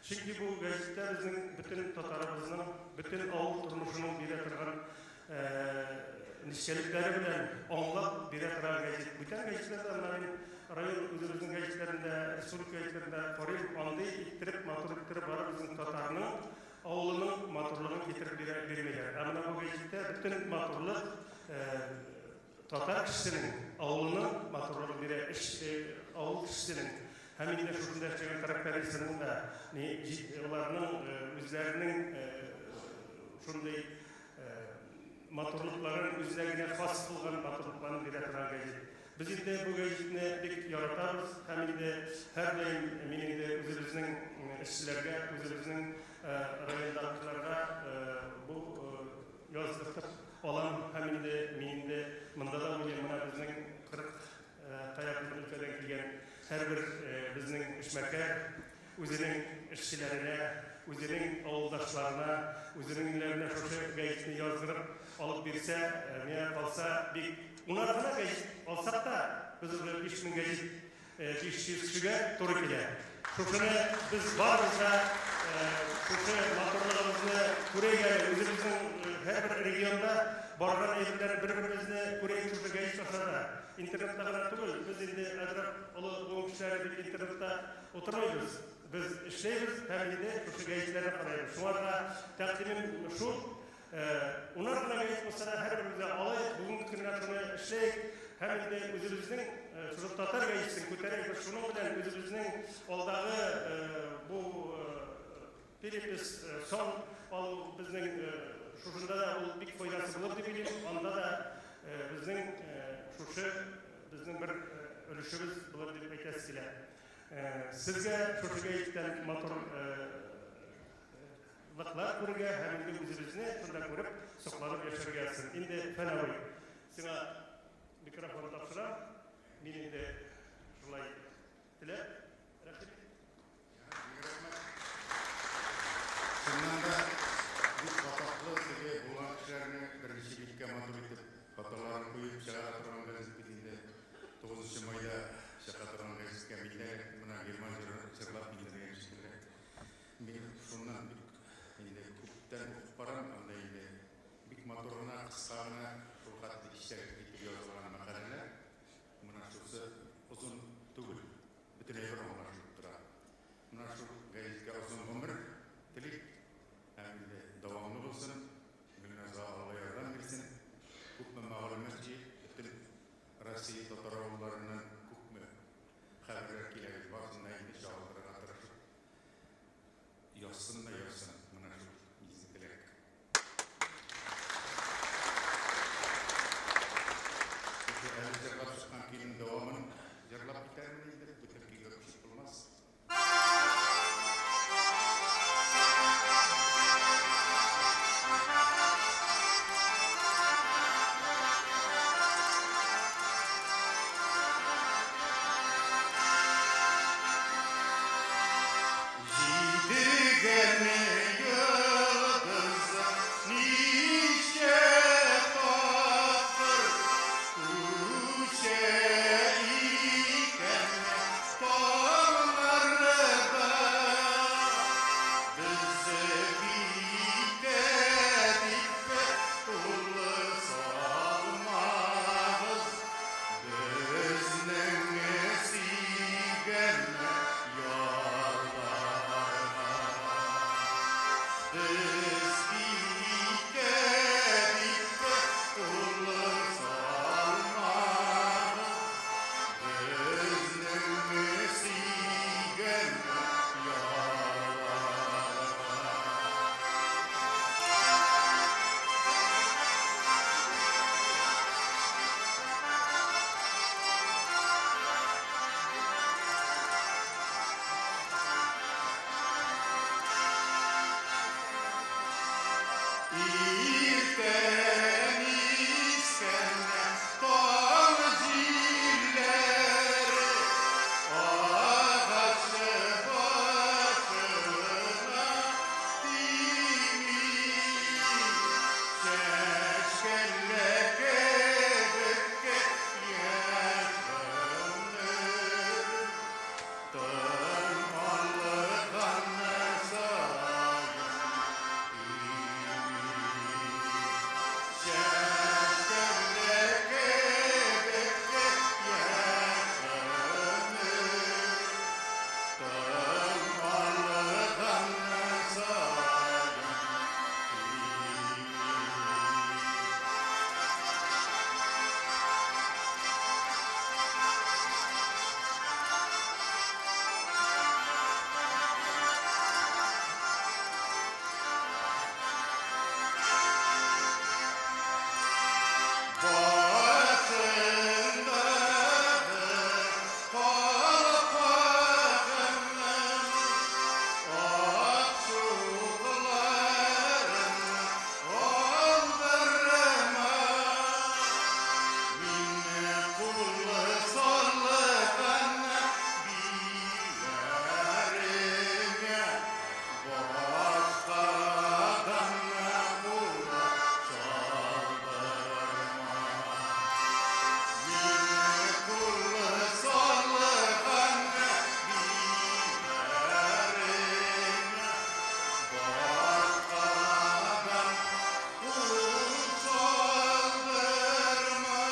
Чөнки бу гәҗиттә безнең бөтен татарыбызның, бөтен авыл тормышының бирә торган нечкәлекләре белән аңлап бирә торган гәҗит. Бүтән гәҗитләрдә менә мин район үзебезнең гәҗитләрендә, республика гәҗитләрендә карыйм, андый иттереп, матур иттереп бары безнең татарның авылының матурлыгын китереп бирә бирмиләр. Ә менә бу гәҗиттә бөтен матурлык Татар кешесенең, авылының матурлыгын бирә, эш, авыл кешесенең һәм инде шушында эшләгән трактористның да, ни, аларның үзләренең шундый матурлыкларын, үзенә генә хас булган матурлыкларын бирә торган гәҗит. Без инде бу гәҗитне бик яратабыз һәм инде һәрдаим мин инде үзебезнең эшчеләргә, үзебезнең райондагыларга бу Яздыртып алам һәм инде мин инде монда да уйлыйм, менә безнең 40 ка якын өлкәдән килгән һәрбер безнең эшмәкәр үзенең эшчеләренә, үзенең авылдашларына, үзенең ниләренә шушы гәҗитне яздырып алып бирсә, миңа калса, бик унар гына гәҗит алсак та, без уже 5000 гәҗит 500 кешегә туры килә. Шушыны без барыбыз да шушы матурлыгыбызны күрәйк әле, үзебезнең һәрбер регионда барган әйберләрне бер-беребезне күрәйек шушы гәҗит аша да. Интернетта гына түгел, без инде әзрәк олы буын кешеләре бит интернетта утырмыйбыз. Без эшләйбез һәм инде шушы гәҗитләрне карыйбыз. Шуңарга тәкъдимем шул, Унар гына гәҗит булса да, һәрберебезгә алыйк, бүгенге көннән шуны эшләйек һәм инде үзебезнең шушы татар гәҗитен күтәрик, без шуның белән үзебезнең алдагы бу перепись сан алу безнең шушында да ул бик файдасы булыр дип уйлыйм, анда да безнең шушы безнең бер өлешебез булыр дип әйтәсе килә. Сезгә шушы гәҗиттән матур Лыклар күрергә һәм инде үзебезне шунда күреп, сокланып яшәргә язсын. Инде Фән абый, сиңа микрофон тапшырам. Мин инде шулай теләп, рәхим ит. Рәхмәт. Чыннан да, бик атаклы теге булган кешеләрне беренче биткә матур итеп фотоларын куеп чыгара торган газет бит инде. Тугызынчы майда чыга торган газеткә мин дә эләктем. Менә Герман җырлары. кыска гына, шул хәтле эчтәлекле итеп язылган мәкаләләр, менә шусы озын түгел, бөтен әйбер аңлашылып тора. Менә шул гәзиткә озын гомер телик, һәм инде дәвамлы булсын, Гөлназга Алла ярдәм бирсен. Күпме мәгълүмат җыеп, бөтен Россия татар авылларыннан күпме хәбәрләр килә бит, барысын да инде чагылдырырга тырышып язсын да язсын. Менә шул изге теләк. Шушы әле җырлап чыккан көйнең дәвамын җырлап китәрмен инде, бөтен көйгә күчеп булмас. Җидегән йолдыз ничә тапкыр күчә икән таңнарда? Без китә дип кул салмагыз, безнең сөйгән ярларга. Без китә дип кул салмагыз, безнең сөйгән ярларга. Иртән искән таң җилләре агач башына тими, чәчкәлләр кебек яшь гомер тын алган саен кими. Чәчкәлләр кебек яшь гомер тын алган саен кими. Başındagı kalpağının ak çuqların aldırma. Мин кул салган билләреңә башкадан кул салдырма. Мин кул салган билләреңә башкадан кул салдырма.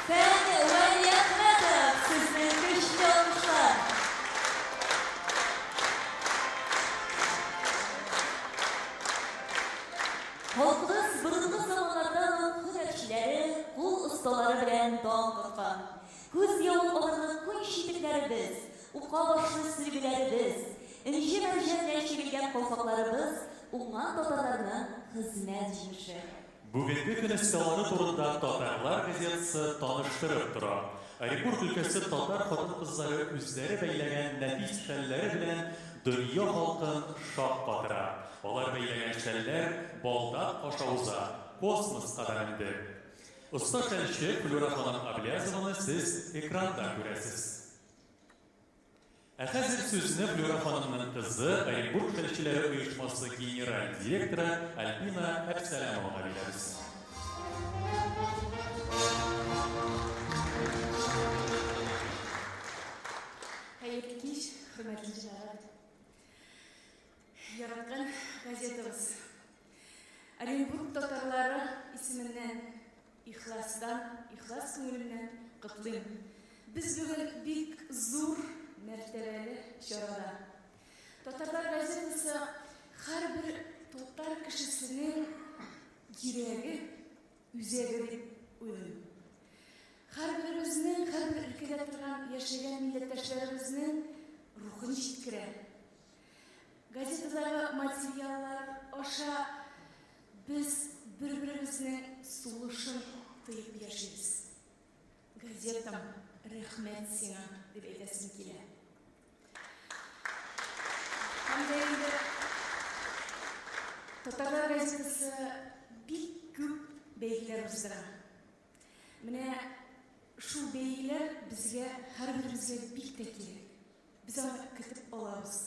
Фән Вәлиәхмәтов, сезнең көчле алкышлар. Халкыбыз борынгы заманнардан ук һөнәрчеләре, кул осталары белән дан тоткан. Күз явын алырлык күн читекләребез, ука башлы сөлгеләребез, энҗе-мәрҗән белән чигелгән калфакларыбыз уңган татарларның хезмәт җимеше. Бүгенге көн осталары турында Татарлар газетасы таныштырып тора. Оренбург өлкәсе татар хатын-кызлары үзләре бәйләгән нәфис шәлләре белән дөнья халкын шаккатыра. Алар бәйләгән шәлләр Балдак аша уза, космоска да менде. Оста шәлче Флюра ханым Аблязованы сез экранда күрәсез. Ә хәзер сүзне Флюра ханымның кызы, Оренбург шәлчеләре оешмасы генераль директоры Альбина Әпсәләмовага бирәбез. Хәерле кич, хөрмәтле җәмәгать. Ихластан, ихлас күңелемнән котлыйм. Без бүген бик зур, мәртәбәле чарада. Татарлар газетасы һәрбер татар кешесенең йөрәге, үзәге дип уйлыйм. Һәрберебезнең, һәрбер өлкәдә торган, яшәгән милләттәшләребезнең рухын җиткерә. Газетадагы материаллар аша без бер-беребезнең сулышын тоеп яшибез. Газетам, рәхмәт сиңа, дип әйтәсем килә. Һәм дә инде Татарлар газетасы бик күп бәйгеләр уздыра. Менә шул бәйгеләр безгә, һәрберебезгә бик тә кирәк. Без аны көтеп алабыз.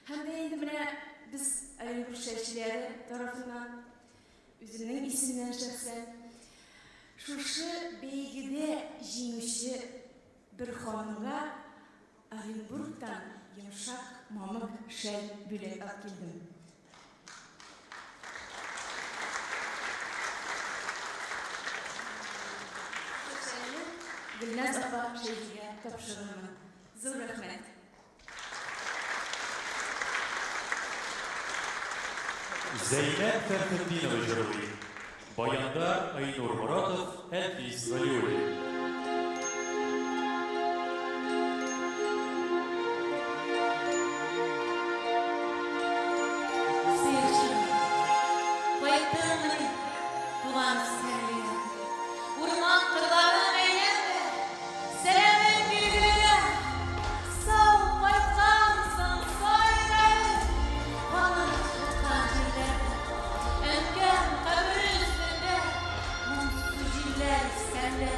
Һәм дә инде менә без Оренбург шәлчеләре тарафыннан, үземнең исемнән шәхсән, шушы бәйгедә җиңүче бер ханымга Оренбургтан йомшак мамык шәл бүләк алып килдем. Шушы шәлне Гөлназ апа Шәйхигә тапшырырмын. Зур рәхмәт. Зәйнәб Фәрхетдинова җырлый. Баянда Айнур Моратов, Әлфис Галиуллин. Сыерчыгым, кайттыңмыни, туган Сәлия? Урман-кырларын әйләнде, Сәламен билгеләгән, Сау кайткансың, сайрары, Канат каккан җилләрдә. Әнкәм кабере өстендә Моңсу җилләр искәндә.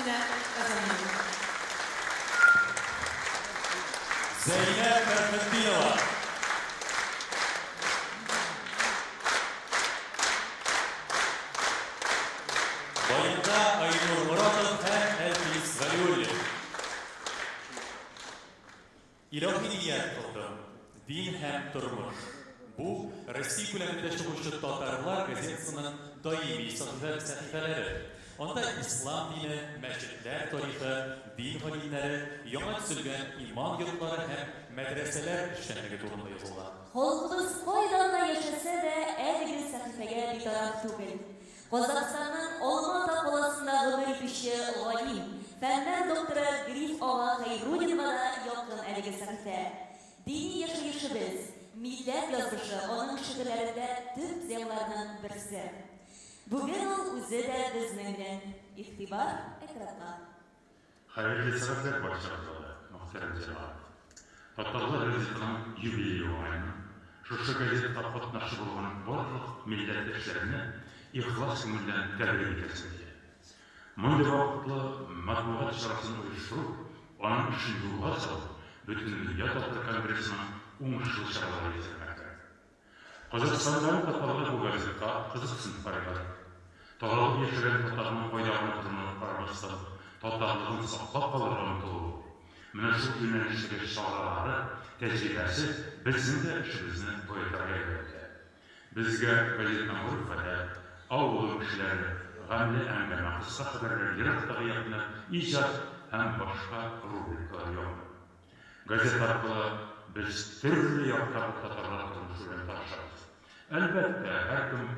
Нәкъ менә Казаннан. Зәйнәб Фәрхетдинова. Баянда Айнур Моратов һәм Әлфис Галиуллин. Илаһи ният кылдым. Дин һәм тормыш. Бу, Россия күләмендә чыгучы Татарлар газетасының даими сәхифәләре. Анда ислам дине, мәчетләр тарихы, дин галимнәре, яңа төзелгән иман йортлары һәм мәдрәсәләр эшчәнлеге турында язылган. Халкыбыз кайда гына яшәсә дә, әлеге сәхифәгә битараф түгел. Казахстанның Алма-Ата каласында гомер итүче галим, фәннәр докторы Гриф ага Хәйруллинга да якын әлеге сәхифә. Дини яшәешебез, милләт язмышы аның шигырьләрендә төп темаларның берсе. Бүген ул үзе дә безнең белән. Игътибар экранга. Хәерле сәгатьләр барчагызга да, мөхтәрәм җәмәгать! Татарлар газетының юбилее уңаеннан, шушы газетада катнашы булган барлык милләттәшләрне ихлас күңелдән тәбрик итәсем килә. Мондый вакытлы матбугат чарасын оештыру, аның эшен юлга салу Бөтендөнья татар конгрессының уңышлы чаралары исәбенә керә. Казахстандагы татарлар бу газетка кызыксынып карыйлар. Таралып яшәгән татарның кайда гына торуына карамастан, татарлыгын саклап калырга омтылуы, менә шул юнәлештәге чаралары, тәҗрибәсе безнең дә эшебезне баетырга ярдәм итә. Безгә газетның гореф-гадәт, авылым кешеләре, гамьле әңгәмә, кыска хәбәрләр, ерактагы якыннар, иҗат һәм башка рубрикалар якын. Газета аркылы без төрле яктагы татарлар тормышы белән танышабыз. Әлбәттә, һәркем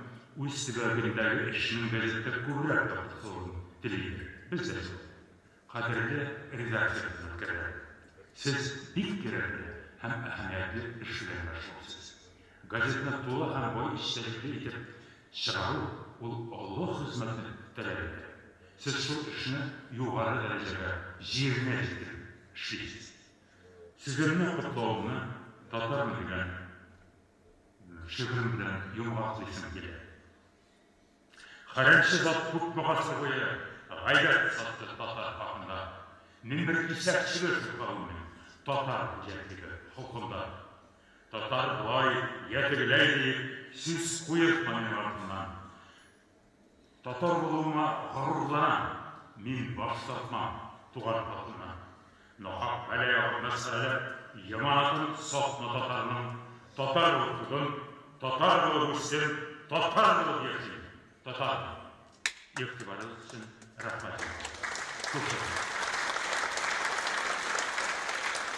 үз төбәгендәге эшнең газетта күбрәк яктыртылуын телидер. Без дә шул. Кадерле редакция хезмәткәрләре, сез бик кирәкле һәм әһәмиятле эш белән мәшгульсез. Газетны тулы һәм бай эчтәлекле итеп чыгару ул олы хезмәтне таләп итә. Сез шул эшне югары дәрәҗәгә, җиренә җиткереп эшлисез. Сүземне котлавымны Татармын дигән шигырем белән йомгаклыйсым килә. Хәрәмче зат күпме гасыр буе гайбәт сатты татар хакында. Мин бер кисәкчеге шул кавемнең, татар үҗәтлеге холкында. Татар болай, йә тегеләй диеп, сүз куертма минем артымнан. Татар булуыма горурланам, мин баш тартмам туган халкымнан. Нахак бәла ягып мәсхәрәләп, яманатын сатма татарның. Татар булып тудым, татар булып үстем, татар булып яшим, татармын. Игътибарыгыз өчен рәхмәт. Хуш.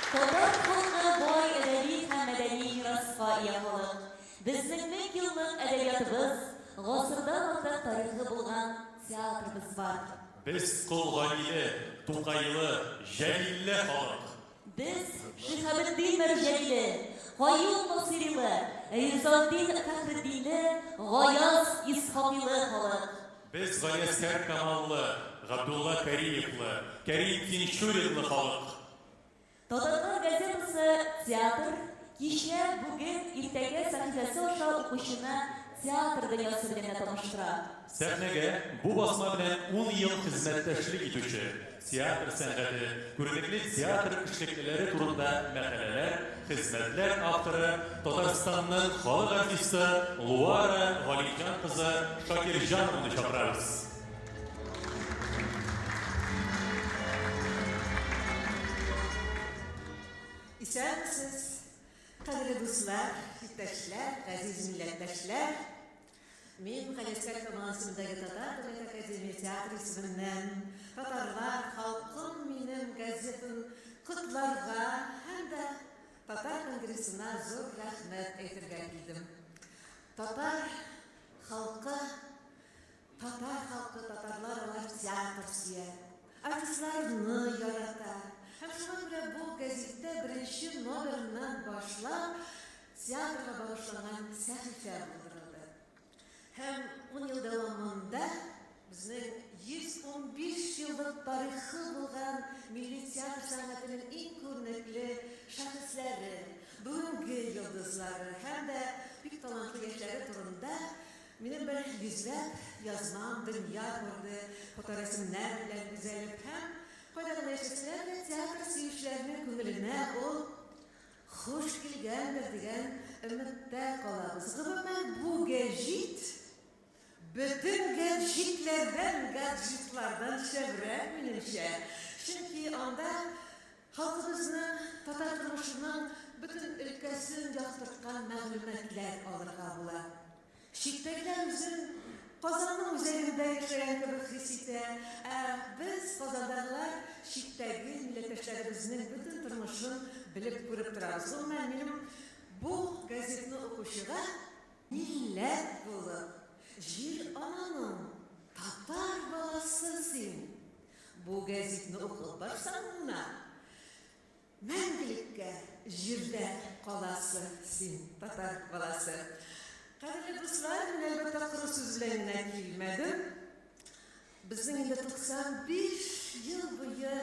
Татар халкы бай әдәби һәм мәдәни мираска ия халык. Безнең меңьеллык әдәбиятыбыз, гасырдан артык тарихы булган театрыбыз бар. Без Кол Галиле, Тукайлы, Җәлилле халык. Без Шиһабетдин Мәрҗаниле, Каюм Насыйрилы, Ризаэтдин Фәхретдинле, Гаяз Исхакыйлы халык. Без Галиәсгар Камаллы, Габдулла Кариевлы, Кәрим Тинчуринлы халык. Татарлар газетасы Театр, кичә, бүген, иртәгә сәхифәсе аша укучыны театр дөньясы белән дә таныштыра. Сәхнәгә бу басма белән ун ел хезмәттәшлек итүче, театр сәнгате, күренекле театр эшлеклеләре турында мәкаләләр, хезмәтләр авторы, Татарстанның халык артисты Луара Галимҗан кызы Шакирҗанованы чакырабыз. Исәнмесез, кадерле дуслар, иптәшләр, газиз милләттәшләр. Мин Галиәсгар Камал исемендәге Татар дәүләт академия театры исеменнән Татарлар, халкым минем газетын котларга һәм дә Татар конгрессына зур рәхмәт әйтергә килдем. Татар халкы Татар халкы, татарлар алар театр сөя, артистларны ярата. Һәм шуңа күрә бу гәзиттә беренче номерыннан башлап театрга багышланган сәхифә булдырылды. Һәм ун ел дәвамында безнең 115 еллык тарихы булган милли театр сәнгатенең иң күренекле шәхесләре, бүгенге йолдызлары һәм дә бик талантлы яшьләре турында. Минем бер йөзләп язмам дөнья күрде, фоторәсемнәр белән бизәлеп һәм кайда гына яшәсәләр дә, театр сөючеләрнең күңеленә ул хуш килгәндер дигән өметтә калабыз. Гомумән, бу гәҗит бөтен гәҗитләрдән, гаджетлардан шәбрәк, минемчә. Чөнки анда халкыбызның, татар тормышының бөтен өлкәсен яктырткан мәгълүматлар алырга була. Читтәгеләр үзен Казанның үзәгендә яшәгән кебек хис итә, ә без, казандагылар, читтәге милләттәшләребезнең бөтен тормышын белеп-күреп торабыз. Гомумән, минем бу газетны укучыга милләт булып, Җир-ананың татар баласы син! Бу гәзитне укып барсаң гына, Мәңгелеккә җирдә каласы син, татар баласы. Кадерле дуслар, мин, әлбәттә, коры сүз белән генә килмәдем. Безнең инде 95 ел буе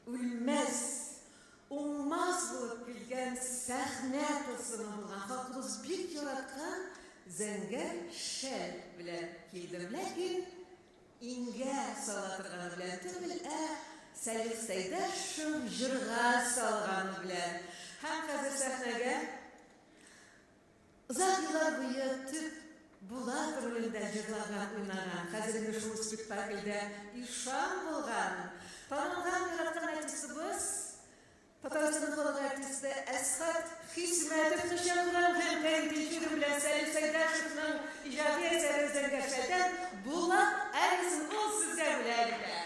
үлмәс, уңмас булып килгән сәхнә тылсымы булган, халкыбыз бик яраткан Зәңгәр шәл белән килдем. Ләкин Иңгә сала торганы белән түгел, ә Сәлих Сәйдәшев җырга салганы белән. Һәм хәзер сәхнәгә озак еллар буе төп Булат ролендә җырлаган, уйнаган, хәзер инде шул спектакльдә ишан булган, танылган, яраткан артистыбыз, Татарстанның халык артисты Әсхәт Хисмәтовны чакырам һәм Фәрит Тинчурин белән Сәлим Сәйдәшевның иҗади әсәре Зәңгәр шәлдән Булат ариясен ул сезгә бүләк итә.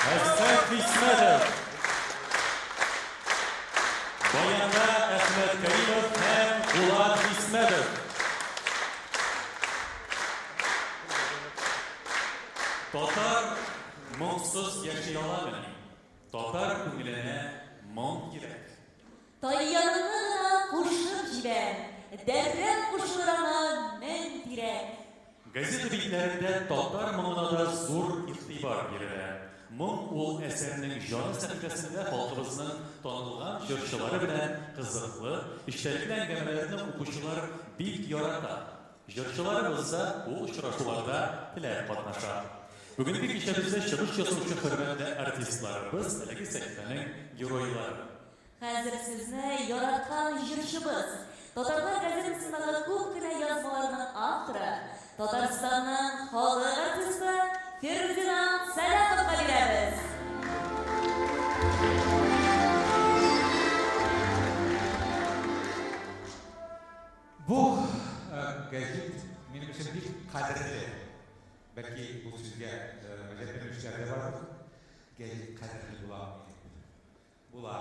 Әсхәт Хисмәтов. Баянда Әхмәт Кәримов һәм Булат Хисмәтов. Татар моңсыз яши аламыни? Татар күңеленә моң кирәк. Тальяныңны гына кушып җибәр, дәррәү кушылыр аңа 1000 тирәк. Газета битләрендә татар моңына да зур игътибар бирелә. Моң ул әсәрнең җаны сәхифәсендә халкыбызның танылган җырчылары белән кызыклы, эчтәлекле әңгәмәләрне укучылар бик ярата. Җырчыларыбыз да ул очрашуларда теләп катнаша. Бүгенге кичәбездә чыгыш ясаучы хөрмәтле артистларыбыз әлеге сәхифәнең геройлары. Хәзер сезне яраткан җырчыбыз, Татарлар газетасындагы күп кенә язмаларның авторы, Татарстанның халык артисты Фердинанд Сәлаховка бирәбез. Бу гәҗит минем өчен бик кадерле. Бәлки бу сүзгә гаҗәпләнүчеләр дә бардыр. Гәҗит кадерле буламы дип. Була.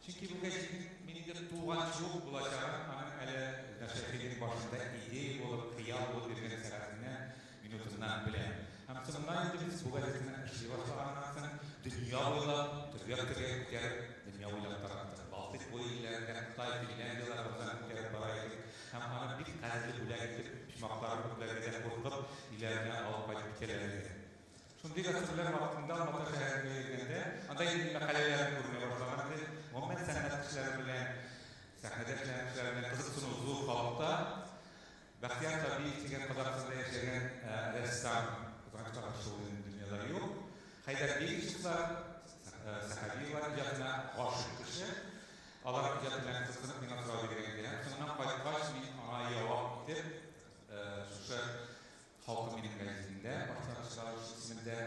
Чөнки бу гәҗитнең мин инде туганчы ук булачагын, аның әле Шәйхинең башында идея булып, хыял булып йөргән сәгатеннән, минутыннан беләм. Һәм соңыннан инде без бу газетаны эшли башлаганнан соң, дөнья буйлап, төргәк-төргәк күтәреп, дөнья буйлап тараттык. Балтыйк буе илләрендә, Кытай, Финляндияләр арасына күтәреп бара идек. Һәм аны бик кадерле бүләк итеп, почмакларын бөкләргә дә куркып, өйләренә алып кайтып китәләр иде. Шундый гастрольләр вакытында Алматы шәһәрендә йөргәндә, анда инде минем мәкаләләрем күренә башлаган иде. Гомумән, сәнгать кешеләре белән, сәхнәдә эшләгән кешеләр белән кызыксыну зур халыкта. Бәхтияр Табиев дигән Казахстанда яшәгән рәссам, кызганычка каршы, ул инде дөньяда юк. Хәйдәр Бегичевлар, Сәхәбиевлар иҗатына гашыйк кеше. Алар иҗаты белән кызыксынып, миңа сорау биргән иде. Һәм соңыннан кайткач, мин аңа җавап итеп, шушы Халкым минем гәзитендә, баштарак чыгарылыш исемендә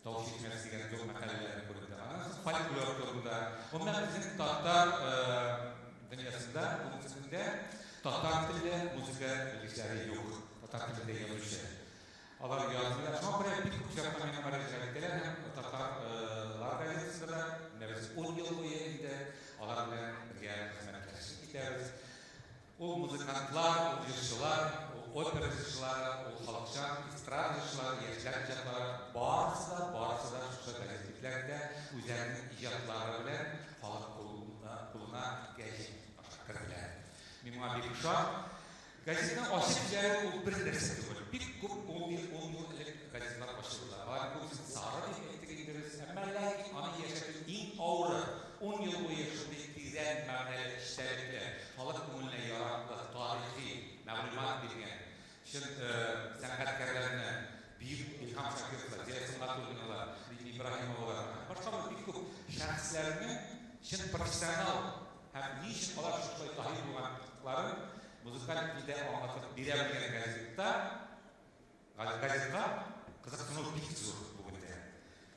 Тау чишмәсе дигән зур мәкаләләрем күренде. Аннан соң фольклор турында. Гомумән, безнең татар дөньясында бүгенге көндә татар телле музыка белгечләре юк, татар телендә язучы. Алар язмыйлар. Шуңа күрә бик күп очракта миңа мөрәҗәгать итәләр һәм Татарлар газетасында да менә без ун ел буе инде алар белән бергә хезмәттәшлек итәбез. Ул музыкантлар, ул җырчылар, ул опера җырчылары, ул халыкчан эстрада җырчылары, яшьләр иҗатлары, барысы да, барысы да шушы газета битләрендә үзләренең иҗатлары белән халык кулына, кулына гәҗит аша керделәр. Мин моңа бик шат. Газетаны ачып җибәрү ул бер нәрсә түгел. Бик күп ун ел, ун ел элек газеталар ачылдылар. Аларның күбесен сары дип әйттек инде без. Әмма ләкин аны яшәтү иң авыры. Ун ел буе шундый тирән мәгънәле, эчтәлекле, халык күңеленә яраклы, тарихи мәгълүмат биргән чын сәнгатькәрләрне, бөек Илһам Шакировлар, Зилә Сөнгатуллиналар, Лилия Ибраһимовалар һәм башка бер бик күп шәхесләрне чын профессионал һәм ни өчен алар шушылай даһи булганлыкларын музыкаль телдә аңлатып бирә белгән газетта Газетка кызыксыну бик зур бүгендә.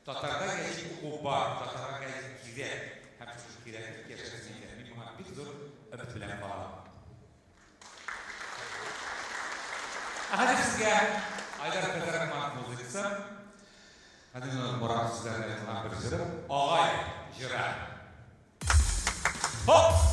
Татарда гәҗит уку бар, татарга гәҗит кирәк һәм шушы кирәклек яшәсен иде. Мин моңа бик зур өмет белән калам. Ә хәзер сезгә Айдар Фәйзрахманов музыкасы, Гаделнур Морат сүзләренә язылган бер җырым, Агай җыры. Хоп!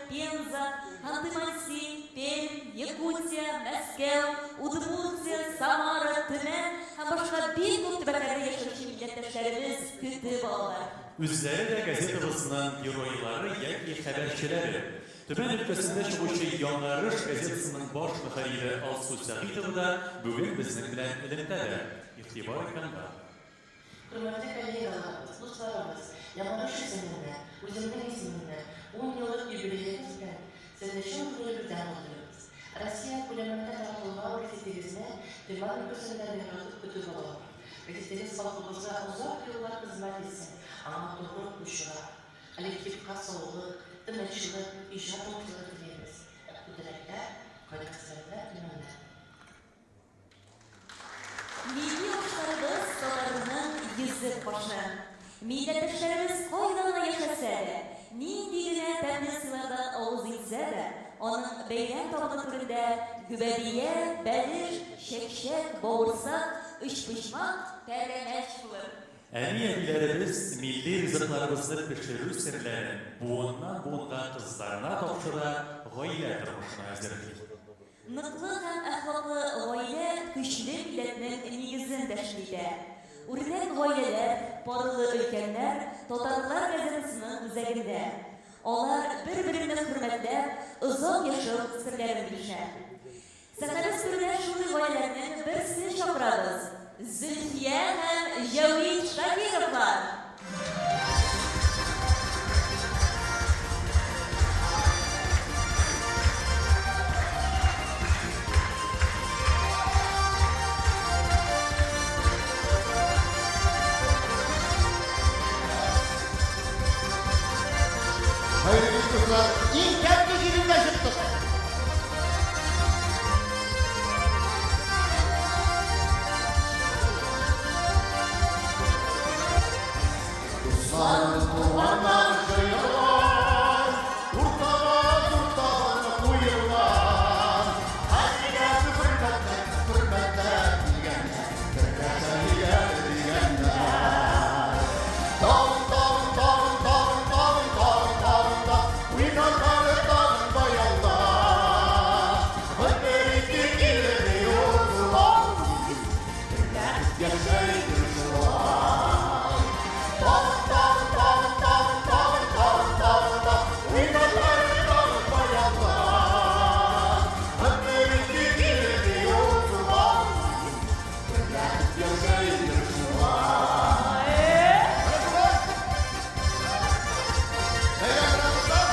Пенза, Ханты-Манси, Пермь, Якутия, Мәскәү, Удмуртия, Самара, Төмән һәм башка бик күп төбәкләрдә яшәүче милләттәшләребез көтеп алалар. Үзләре дә газетабызның геройлары яки хәбәрчеләре. Төмән өлкәсендә чыгучы Яңарыш газетасының баш мөхәррире Алсу Сәгыйтова да бүген безнең белән элемтәдә. Игътибар экранда. Хөрмәтле коллегаларыбыз, дусларыбыз, Яңарыш исеменнән, үземнең исемемнән ун еллык юбилеегыз белән сезне чын күңелебездән котлыйбыз. Россия күләмендә таратылган гәзитегезне Төмән өлкәсендә дә яратып көтеп алалар. Гәзитегез халкыбызга озак еллар хезмәт итсен, аңа тугры укучылар, коллективка саулык, тынычлык, иҗат уңышлары телибез. Якты теләкләр, кайгы-хәсрәтләр Төмәннән. Милли ашларыбыз татарның йөзек кашы. Милләттәшләребез кайда гына яшәсә дә, нинди генә тәмле сыйлардан авыз итсә дә, аның бәйрәм табыны түрендә гөбәдия, бәлеш, чәкчәк, бавырсак, өчпочмак, пәрәмәч булыр. Әни-әбиләребез милли ризыкларыбызны пешерү серләрен буыннан-буынга кызларына тапшыра, гаилә тормышына әзерли. Ныклы һәм әхлаклы гаилә көчле милләтнең нигезен тәшкил итә. Үрнәк гаиләләр, парлы өлкәннәр Татарлар газетасының үзәгендә. Алар бер-береңне хөрмәтләп, озак яшәү серләрен белешә. Сәхнәбез түренә шундый гаиләләрнең берсен чакырабыз, Зөлфия һәм Җәвит Шакировлар! Хәерле кич, дуслар! Иң тәмле җирендә чыктык! Дусларым, туганнар җыелган, Уртага зур табын куелган. Хәзинәне хөрмәтләп, хөрмәтләп килгәннәр, Бергә чәйгә дигәннәр. Тагын, тагын, тагын, тагын, тагын, тагын, тагын да Уйнатары тагын баянда. Бер, ике килеп юллар, Бергә яшәйбез шулай. Тагын, тагын, тагын, тагын, тагын, тагын, тагын да Уйнатары тагын баянда. Бер, ике килеп юллар, Бергә яшәйбез шулай. Менә шулай. Бәйрәм белән, дуслар!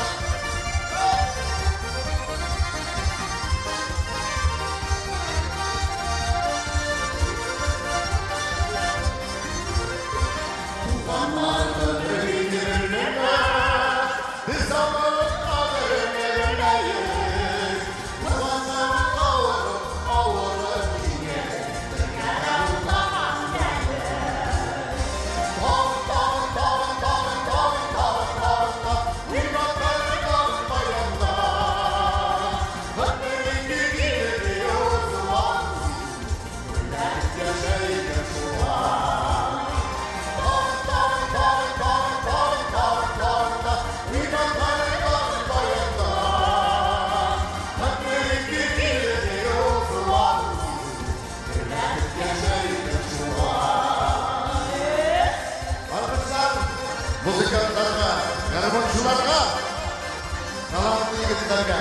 Туганнар кадерен белмәс, Без аның кадерен белмәбез. Туганнар авырып, авырып килгән, Бергә уртак Тагын, тагын, тагын, тагын, тагын, тагын, тагын да Уйнатар тагын баянда. Бер, ике килеп юллар, Бергә яшәйбез шулай. Тагын, тагын, тагын, тагын, тагын, тагын, тагын да Уйнатар тагын баянда. Бер, ике килеп юллар, Бергә яшәйбез шулай. Алкышлар музыкантларга, гармунчыларга, талантлы егетләргә.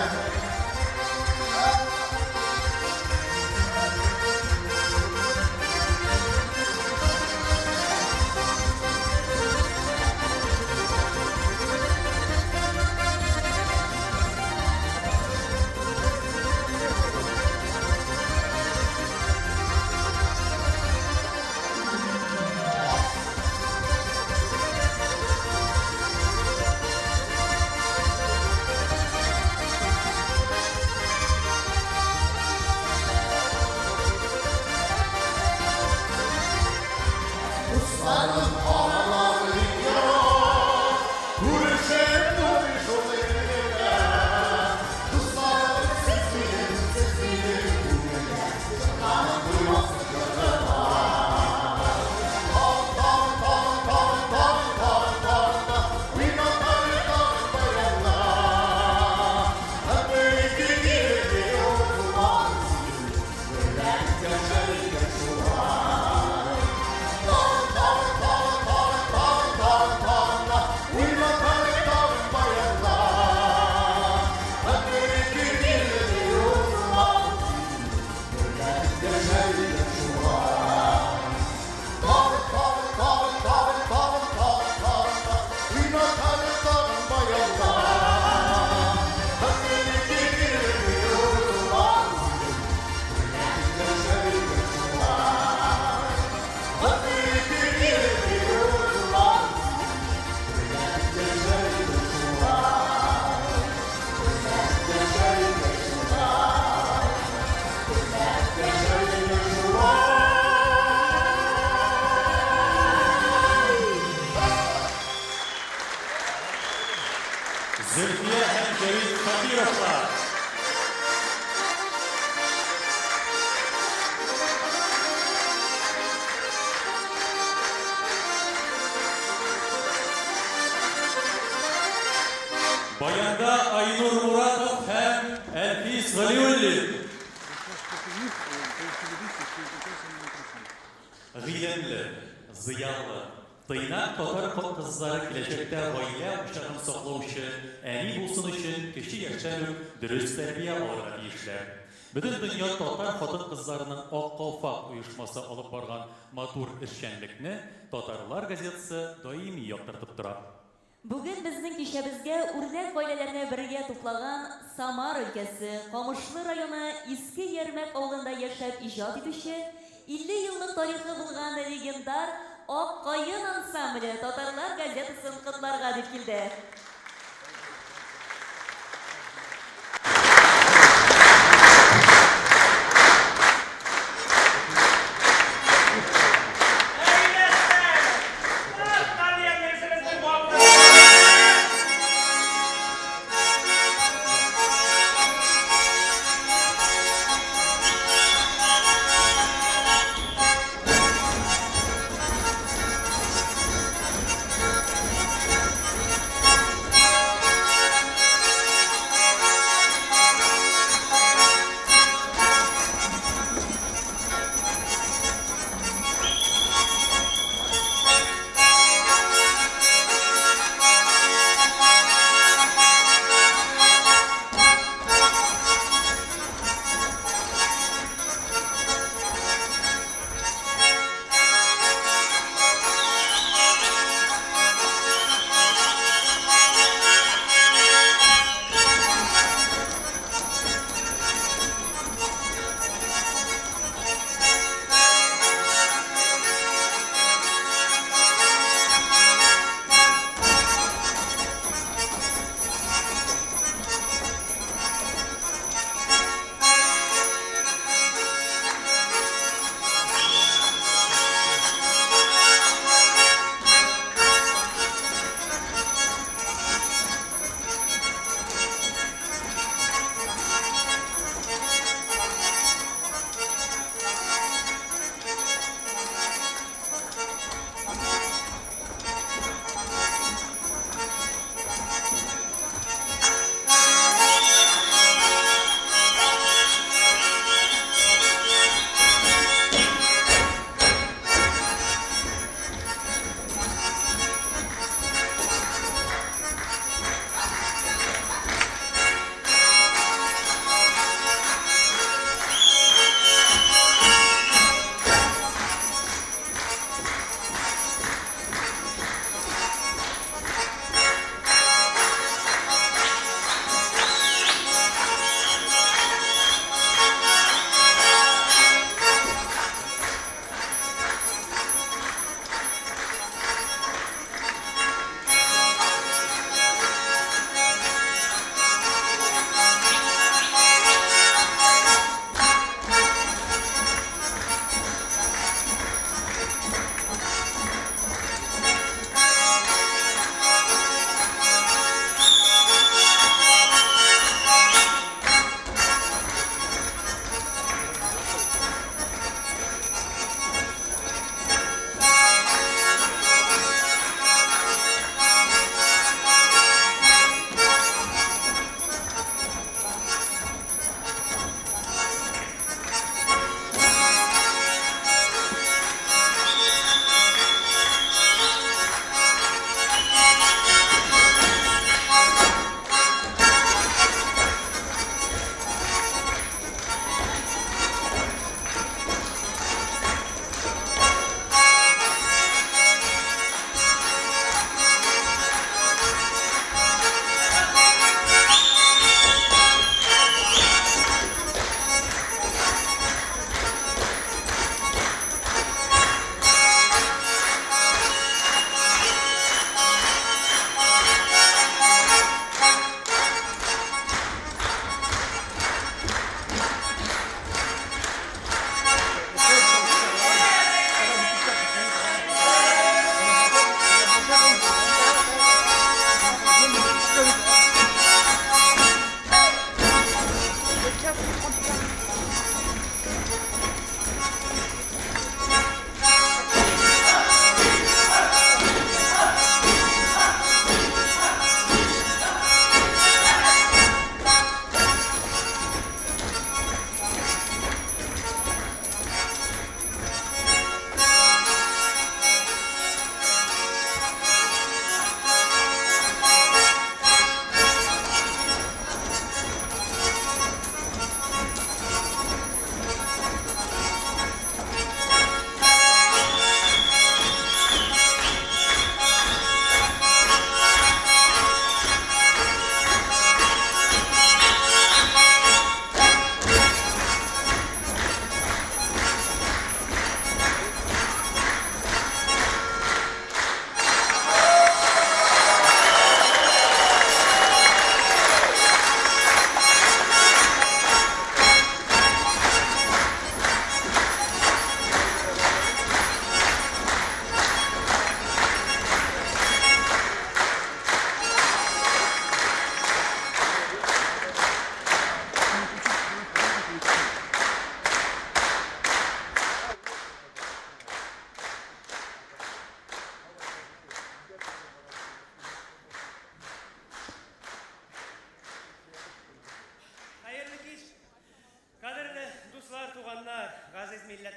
Зөлфия һәм Җәвит Шакировлар. Баянда Айнур Муратов һәм Әлфис Галиуллин. Гыйлемле, зыялы, тыйнак татар кызлары киләчәктә гаилә учагын саклаучы әни булсын өчен кече яшьтән үк дөрес тәрбия алырга тиешләр. Бөтендөнья татар хатын-кызларының Ак калфак оешмасы алып барган матур эшчәнлекне Татарлар газетасы даими яктыртып тора. Бүген безнең кичәбезгә үрнәк гаиләләрне бергә туплаган Самар өлкәсе, Камышлы районы Иске Ярмәк авылында яшәп иҗат итүче, 50 еллык тарихы булган легендар Ак каен ансамбле Татарлар газетасын котларга дип килде.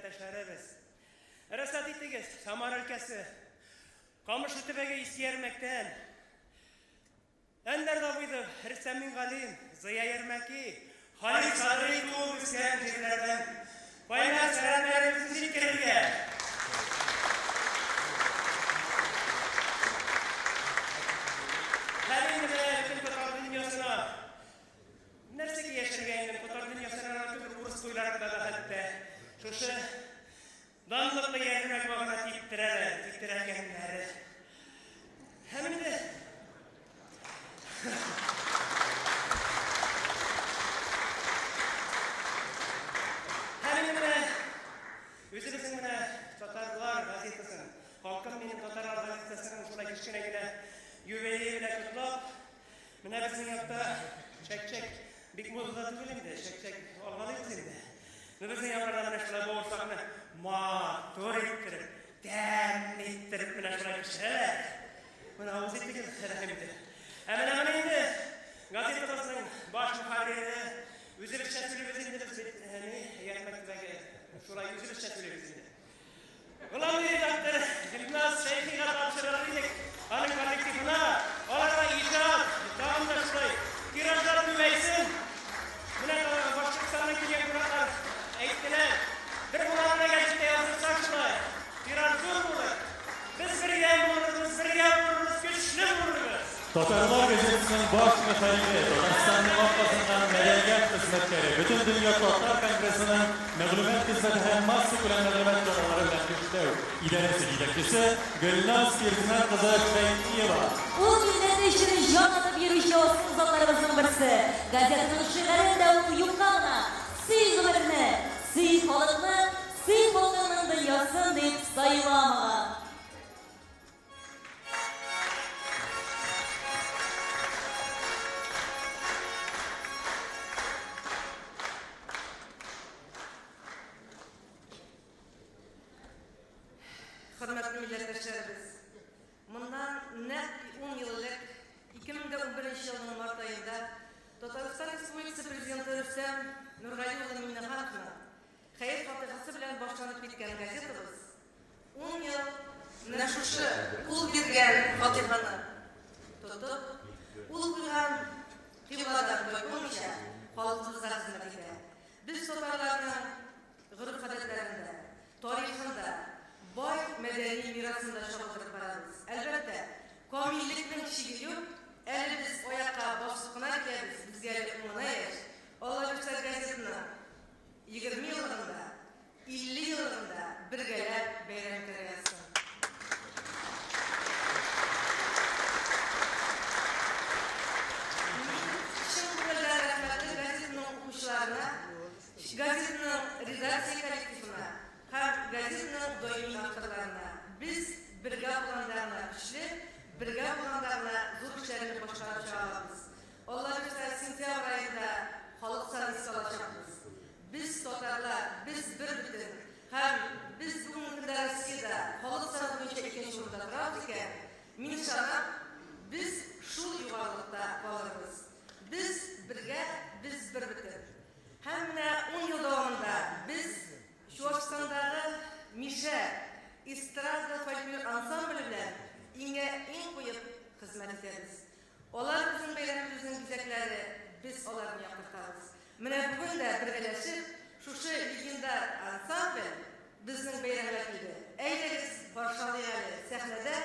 милләттәшләребез. Рәхмәт итегез, Самара өлкәсе, Камышлы төбәге Иске Ярмәктән, Әнвәр Давыдов, Рөстәм Мингалим, Зыя Ярмәки, Халит Садри туып үскән җирләрдән кайнар сәламнәребезне җиткерергә. Һәм инде менә бөтен татар дөньясына нәрсәгә яшәргә инде татар дөньясына гына түгел, урыс туйларында да хәтта шушы Данлыклы Ярмәк багына типтерәләр, типтерәгәннәре. Һәм инде Һәм инде менә үзебезнең менә татарлар газетасын, халкым минем татарлар газетасының шулай кечкенә генә юбилее белән котлап, Менә безнең якта чәк-чәк бик модада түгел инде, чәк-чәк алгалыйбыз инде. Ну безнең якларда менә шулай бавырсакны матур иттереп, тәмле иттереп менә шулай пешерәләр. Менә авыз итегез, рәхим итеп. Ә менә моны инде газетабызның баш мөхәррире үзебезчә сөйлибез инде без бит, ни, Ярмәк төбәге, шулай үзебезчә сөйлибез инде. Главный редактор Гөлназ Шәйхига тапшырыр идек, аның коллективына, аларга иҗат, тагын да шулай тиражлар күбәйсен. Менә Башкортстаннан килгән кунаклар әйттеләр, бер буларны гәзиттә яздырсак шулай, тираж зур булыр. Без бергә булырбыз, бергә булырбыз, көчле булырбыз. Татарлар газетасының баш мөхәррире, Татарстанның атказанган мәдәният хезмәткәре, Бөтендөнья татар конгрессының мәгълүмат хезмәте һәм массакүләм мәгълүмат чаралары белән эшләү идарәсе җитәкчесе Гөлназ Фирдинат кызы Шәймиева. Ул милләте өчен җан атып йөрүче асыл затларыбызның берсе. Газетаның шигарен дә ул юкка гына, Сөй гомерне, сөй халыкны, сөй халкыңның дөньясын, дип сайламаган. Хөрмәтле милләттәшләребез, моннан нәкъ 10 ел элек, 2011 елның март аенда Татарстан Республикасы Президенты Рөстәм Нургали улы Миңнехановның хәер-фатихасы белән башланып киткән газетабыз Ун ел менә шушы ул биргән фатиханы тотып, ул куйган кыйбладан тайпылмыйча, халкыбызга хезмәт итә. Без татарларның гореф-гадәтләрен дә, тарихын да, бай мәдәни мирасын да чагылдырып барабыз. Әлбәттә, камиллекнең чиге юк, әле без аякка басып кына киләбез, безгә әле ун гына яшь. Алла бирсә, газетаның 20 еллыгында 50 еллыгын да бергәләп бәйрәм итәргә язсын. Мин чын күңелдән рәхмәтле газетаның укучыларына, газетаның редакция коллективына һәм газетаның даими авторларына. Без бергә булганда гына көчле, бергә булганда гына зур эшләрне башкарып чыга алабыз. Алла бирсә, сентябрь аенда халык саны искә алачакбыз. Без, татарлар, без бер бөтен. Һәм без бүгенге көндә Россиядә халык саны буенча икенче урында торабыз икән, мин ышанам, без шул югарылыкта калырбыз. Без бергә, без бер бөтен. Һәм менә ун ел дәвамында без Чуашстандагы Мишә эстрада-фольклор ансамбле белән иңгә-иң куеп хезмәт итәбез. Алар безнең бәйрәмебезнең бизәкләре, без аларны яктыртабыз. Менә бүген дә бергәләшеп шушы легендар ансамбль безнең бәйрәмгә килде. Әйдәгез, каршы алыйк әле сәхнәдә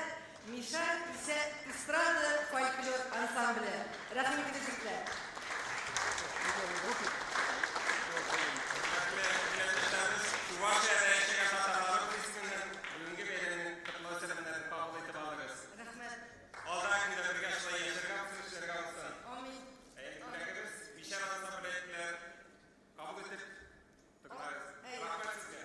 Миша исә эстрада фольклор ансамбле. Рәхим итегез, егетләр. Хөрмәтле милләттәшләребез, Чувашиядә яшәгән татарларыбыз исеменнән бүгенге бәйрәмнең котлау сәламнәрен кабул итеп алыгыз. Рәхмәт. Алда көндә бергә шулай яшәргә булсын, эшләргә булсын. Амин. Ә инде бүләгебез, Мишәр ансамбле әйттеләр. Кабул итеп тыңлагыз. Рәхмәт сезгә.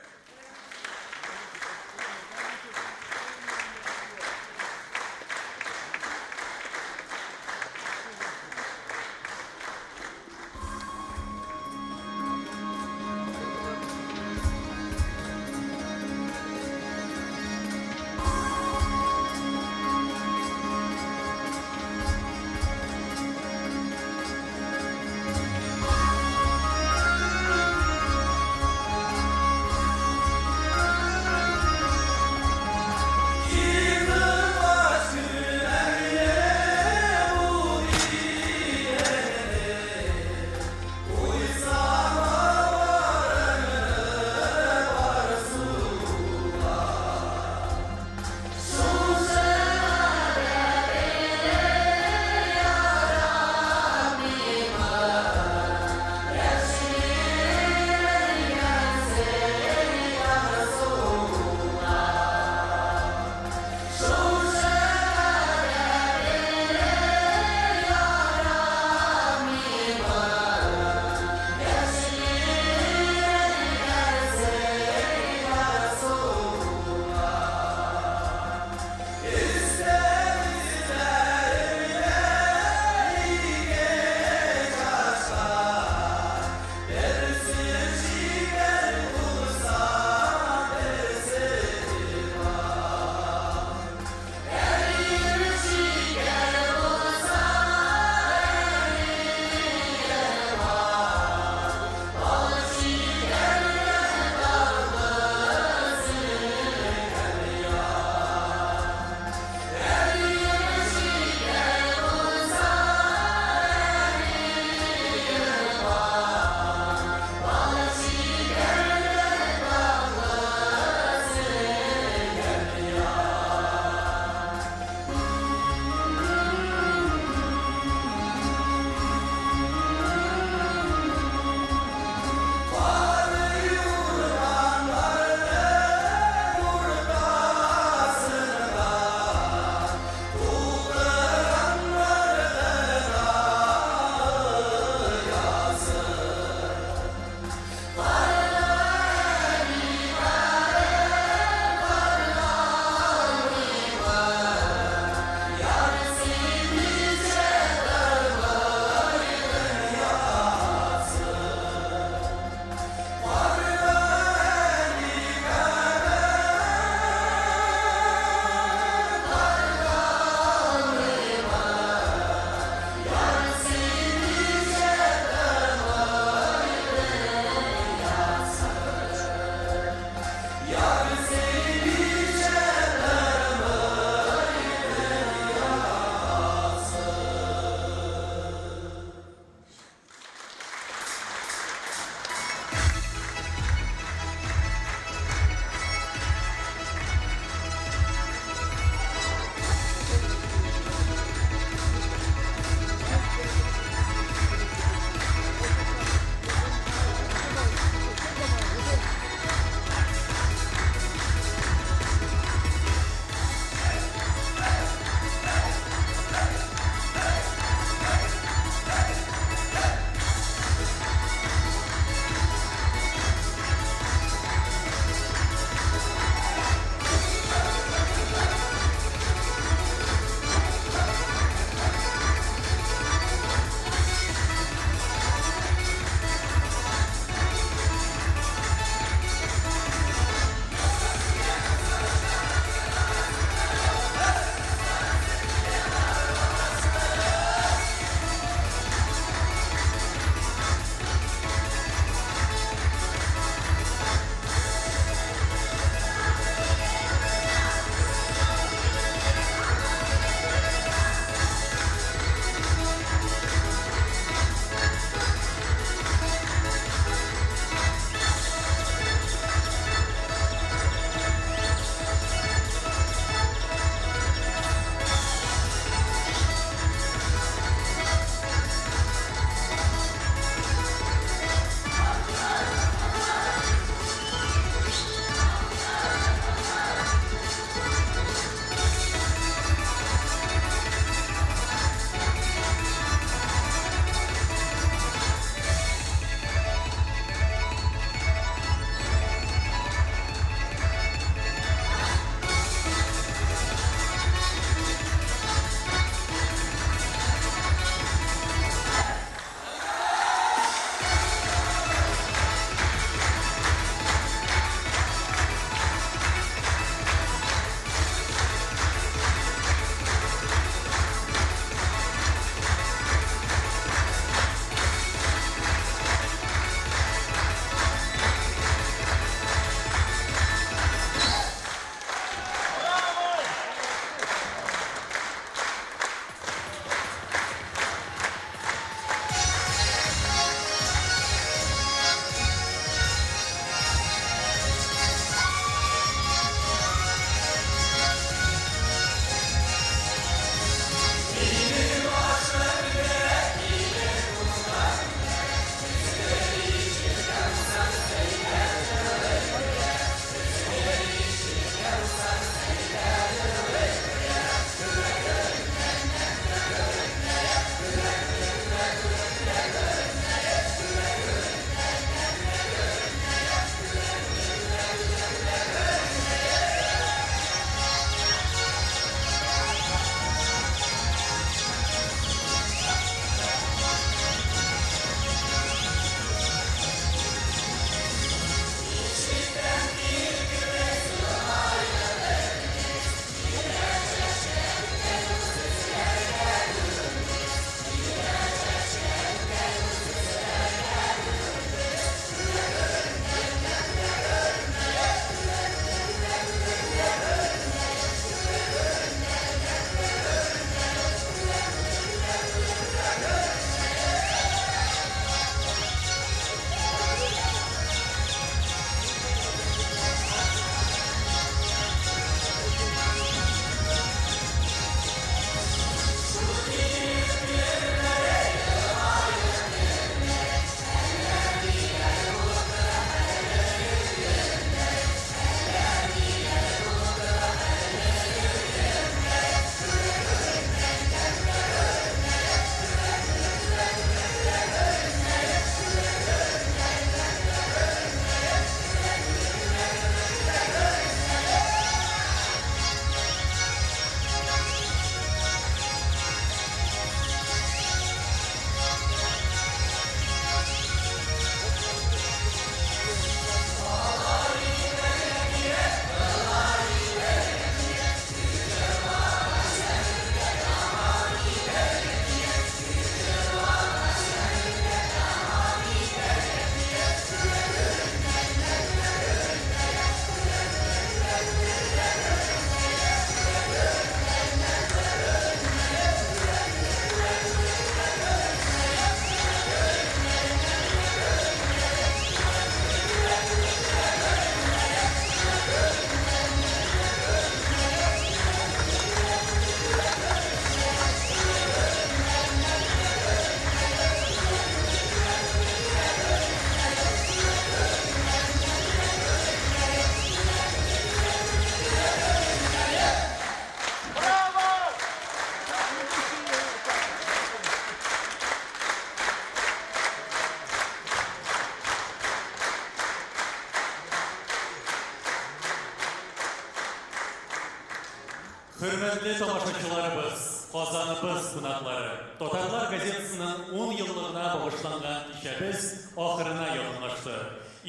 Хөрмәтле тамашачыларыбыз, Казаныбыз кунаклары! Татарлар газетасының ун еллыгына багышланган кичәбез ахырына якынлашты.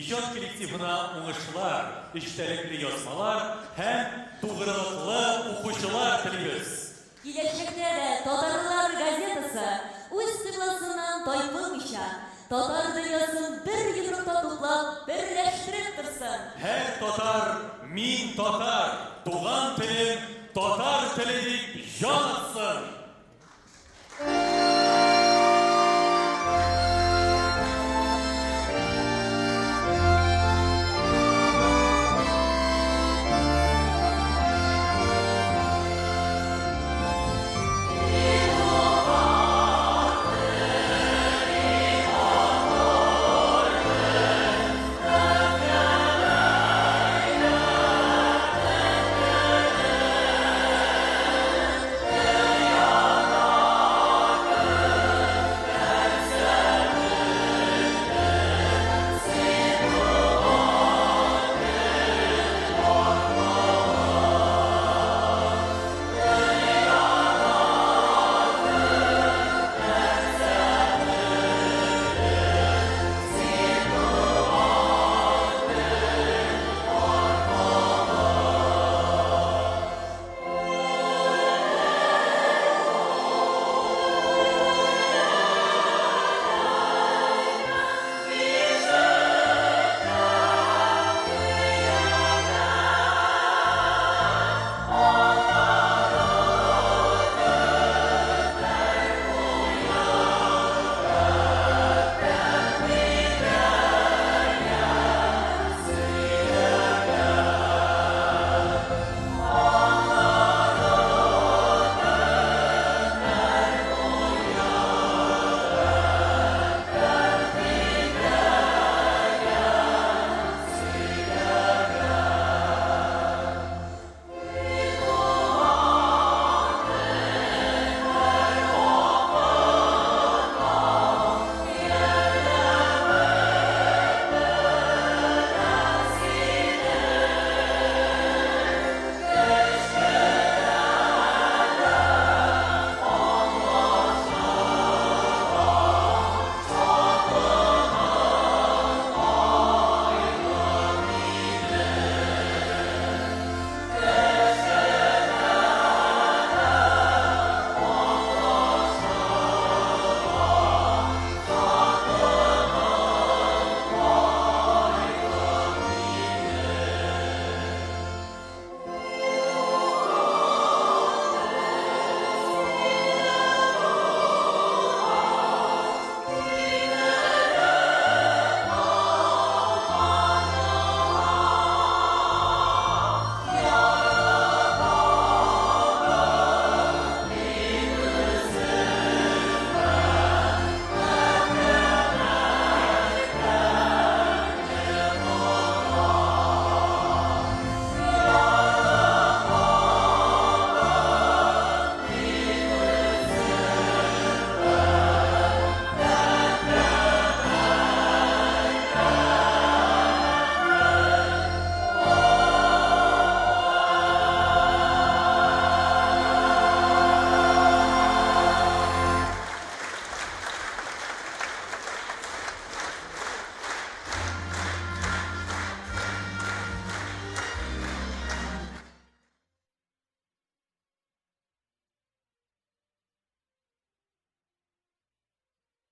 Иҗат коллективына уңышлар, эчтәлекле язмалар һәм тугрылыклы укучылар телибез! Киләчәктә дә Татарлар газетасы үз кыйбласыннан тайпылмыйча, татар дөньясын бер йодрыкта туплап, берләштереп торсын! Һәр татар Мин татар, туган телем татар теле дип җан атсын!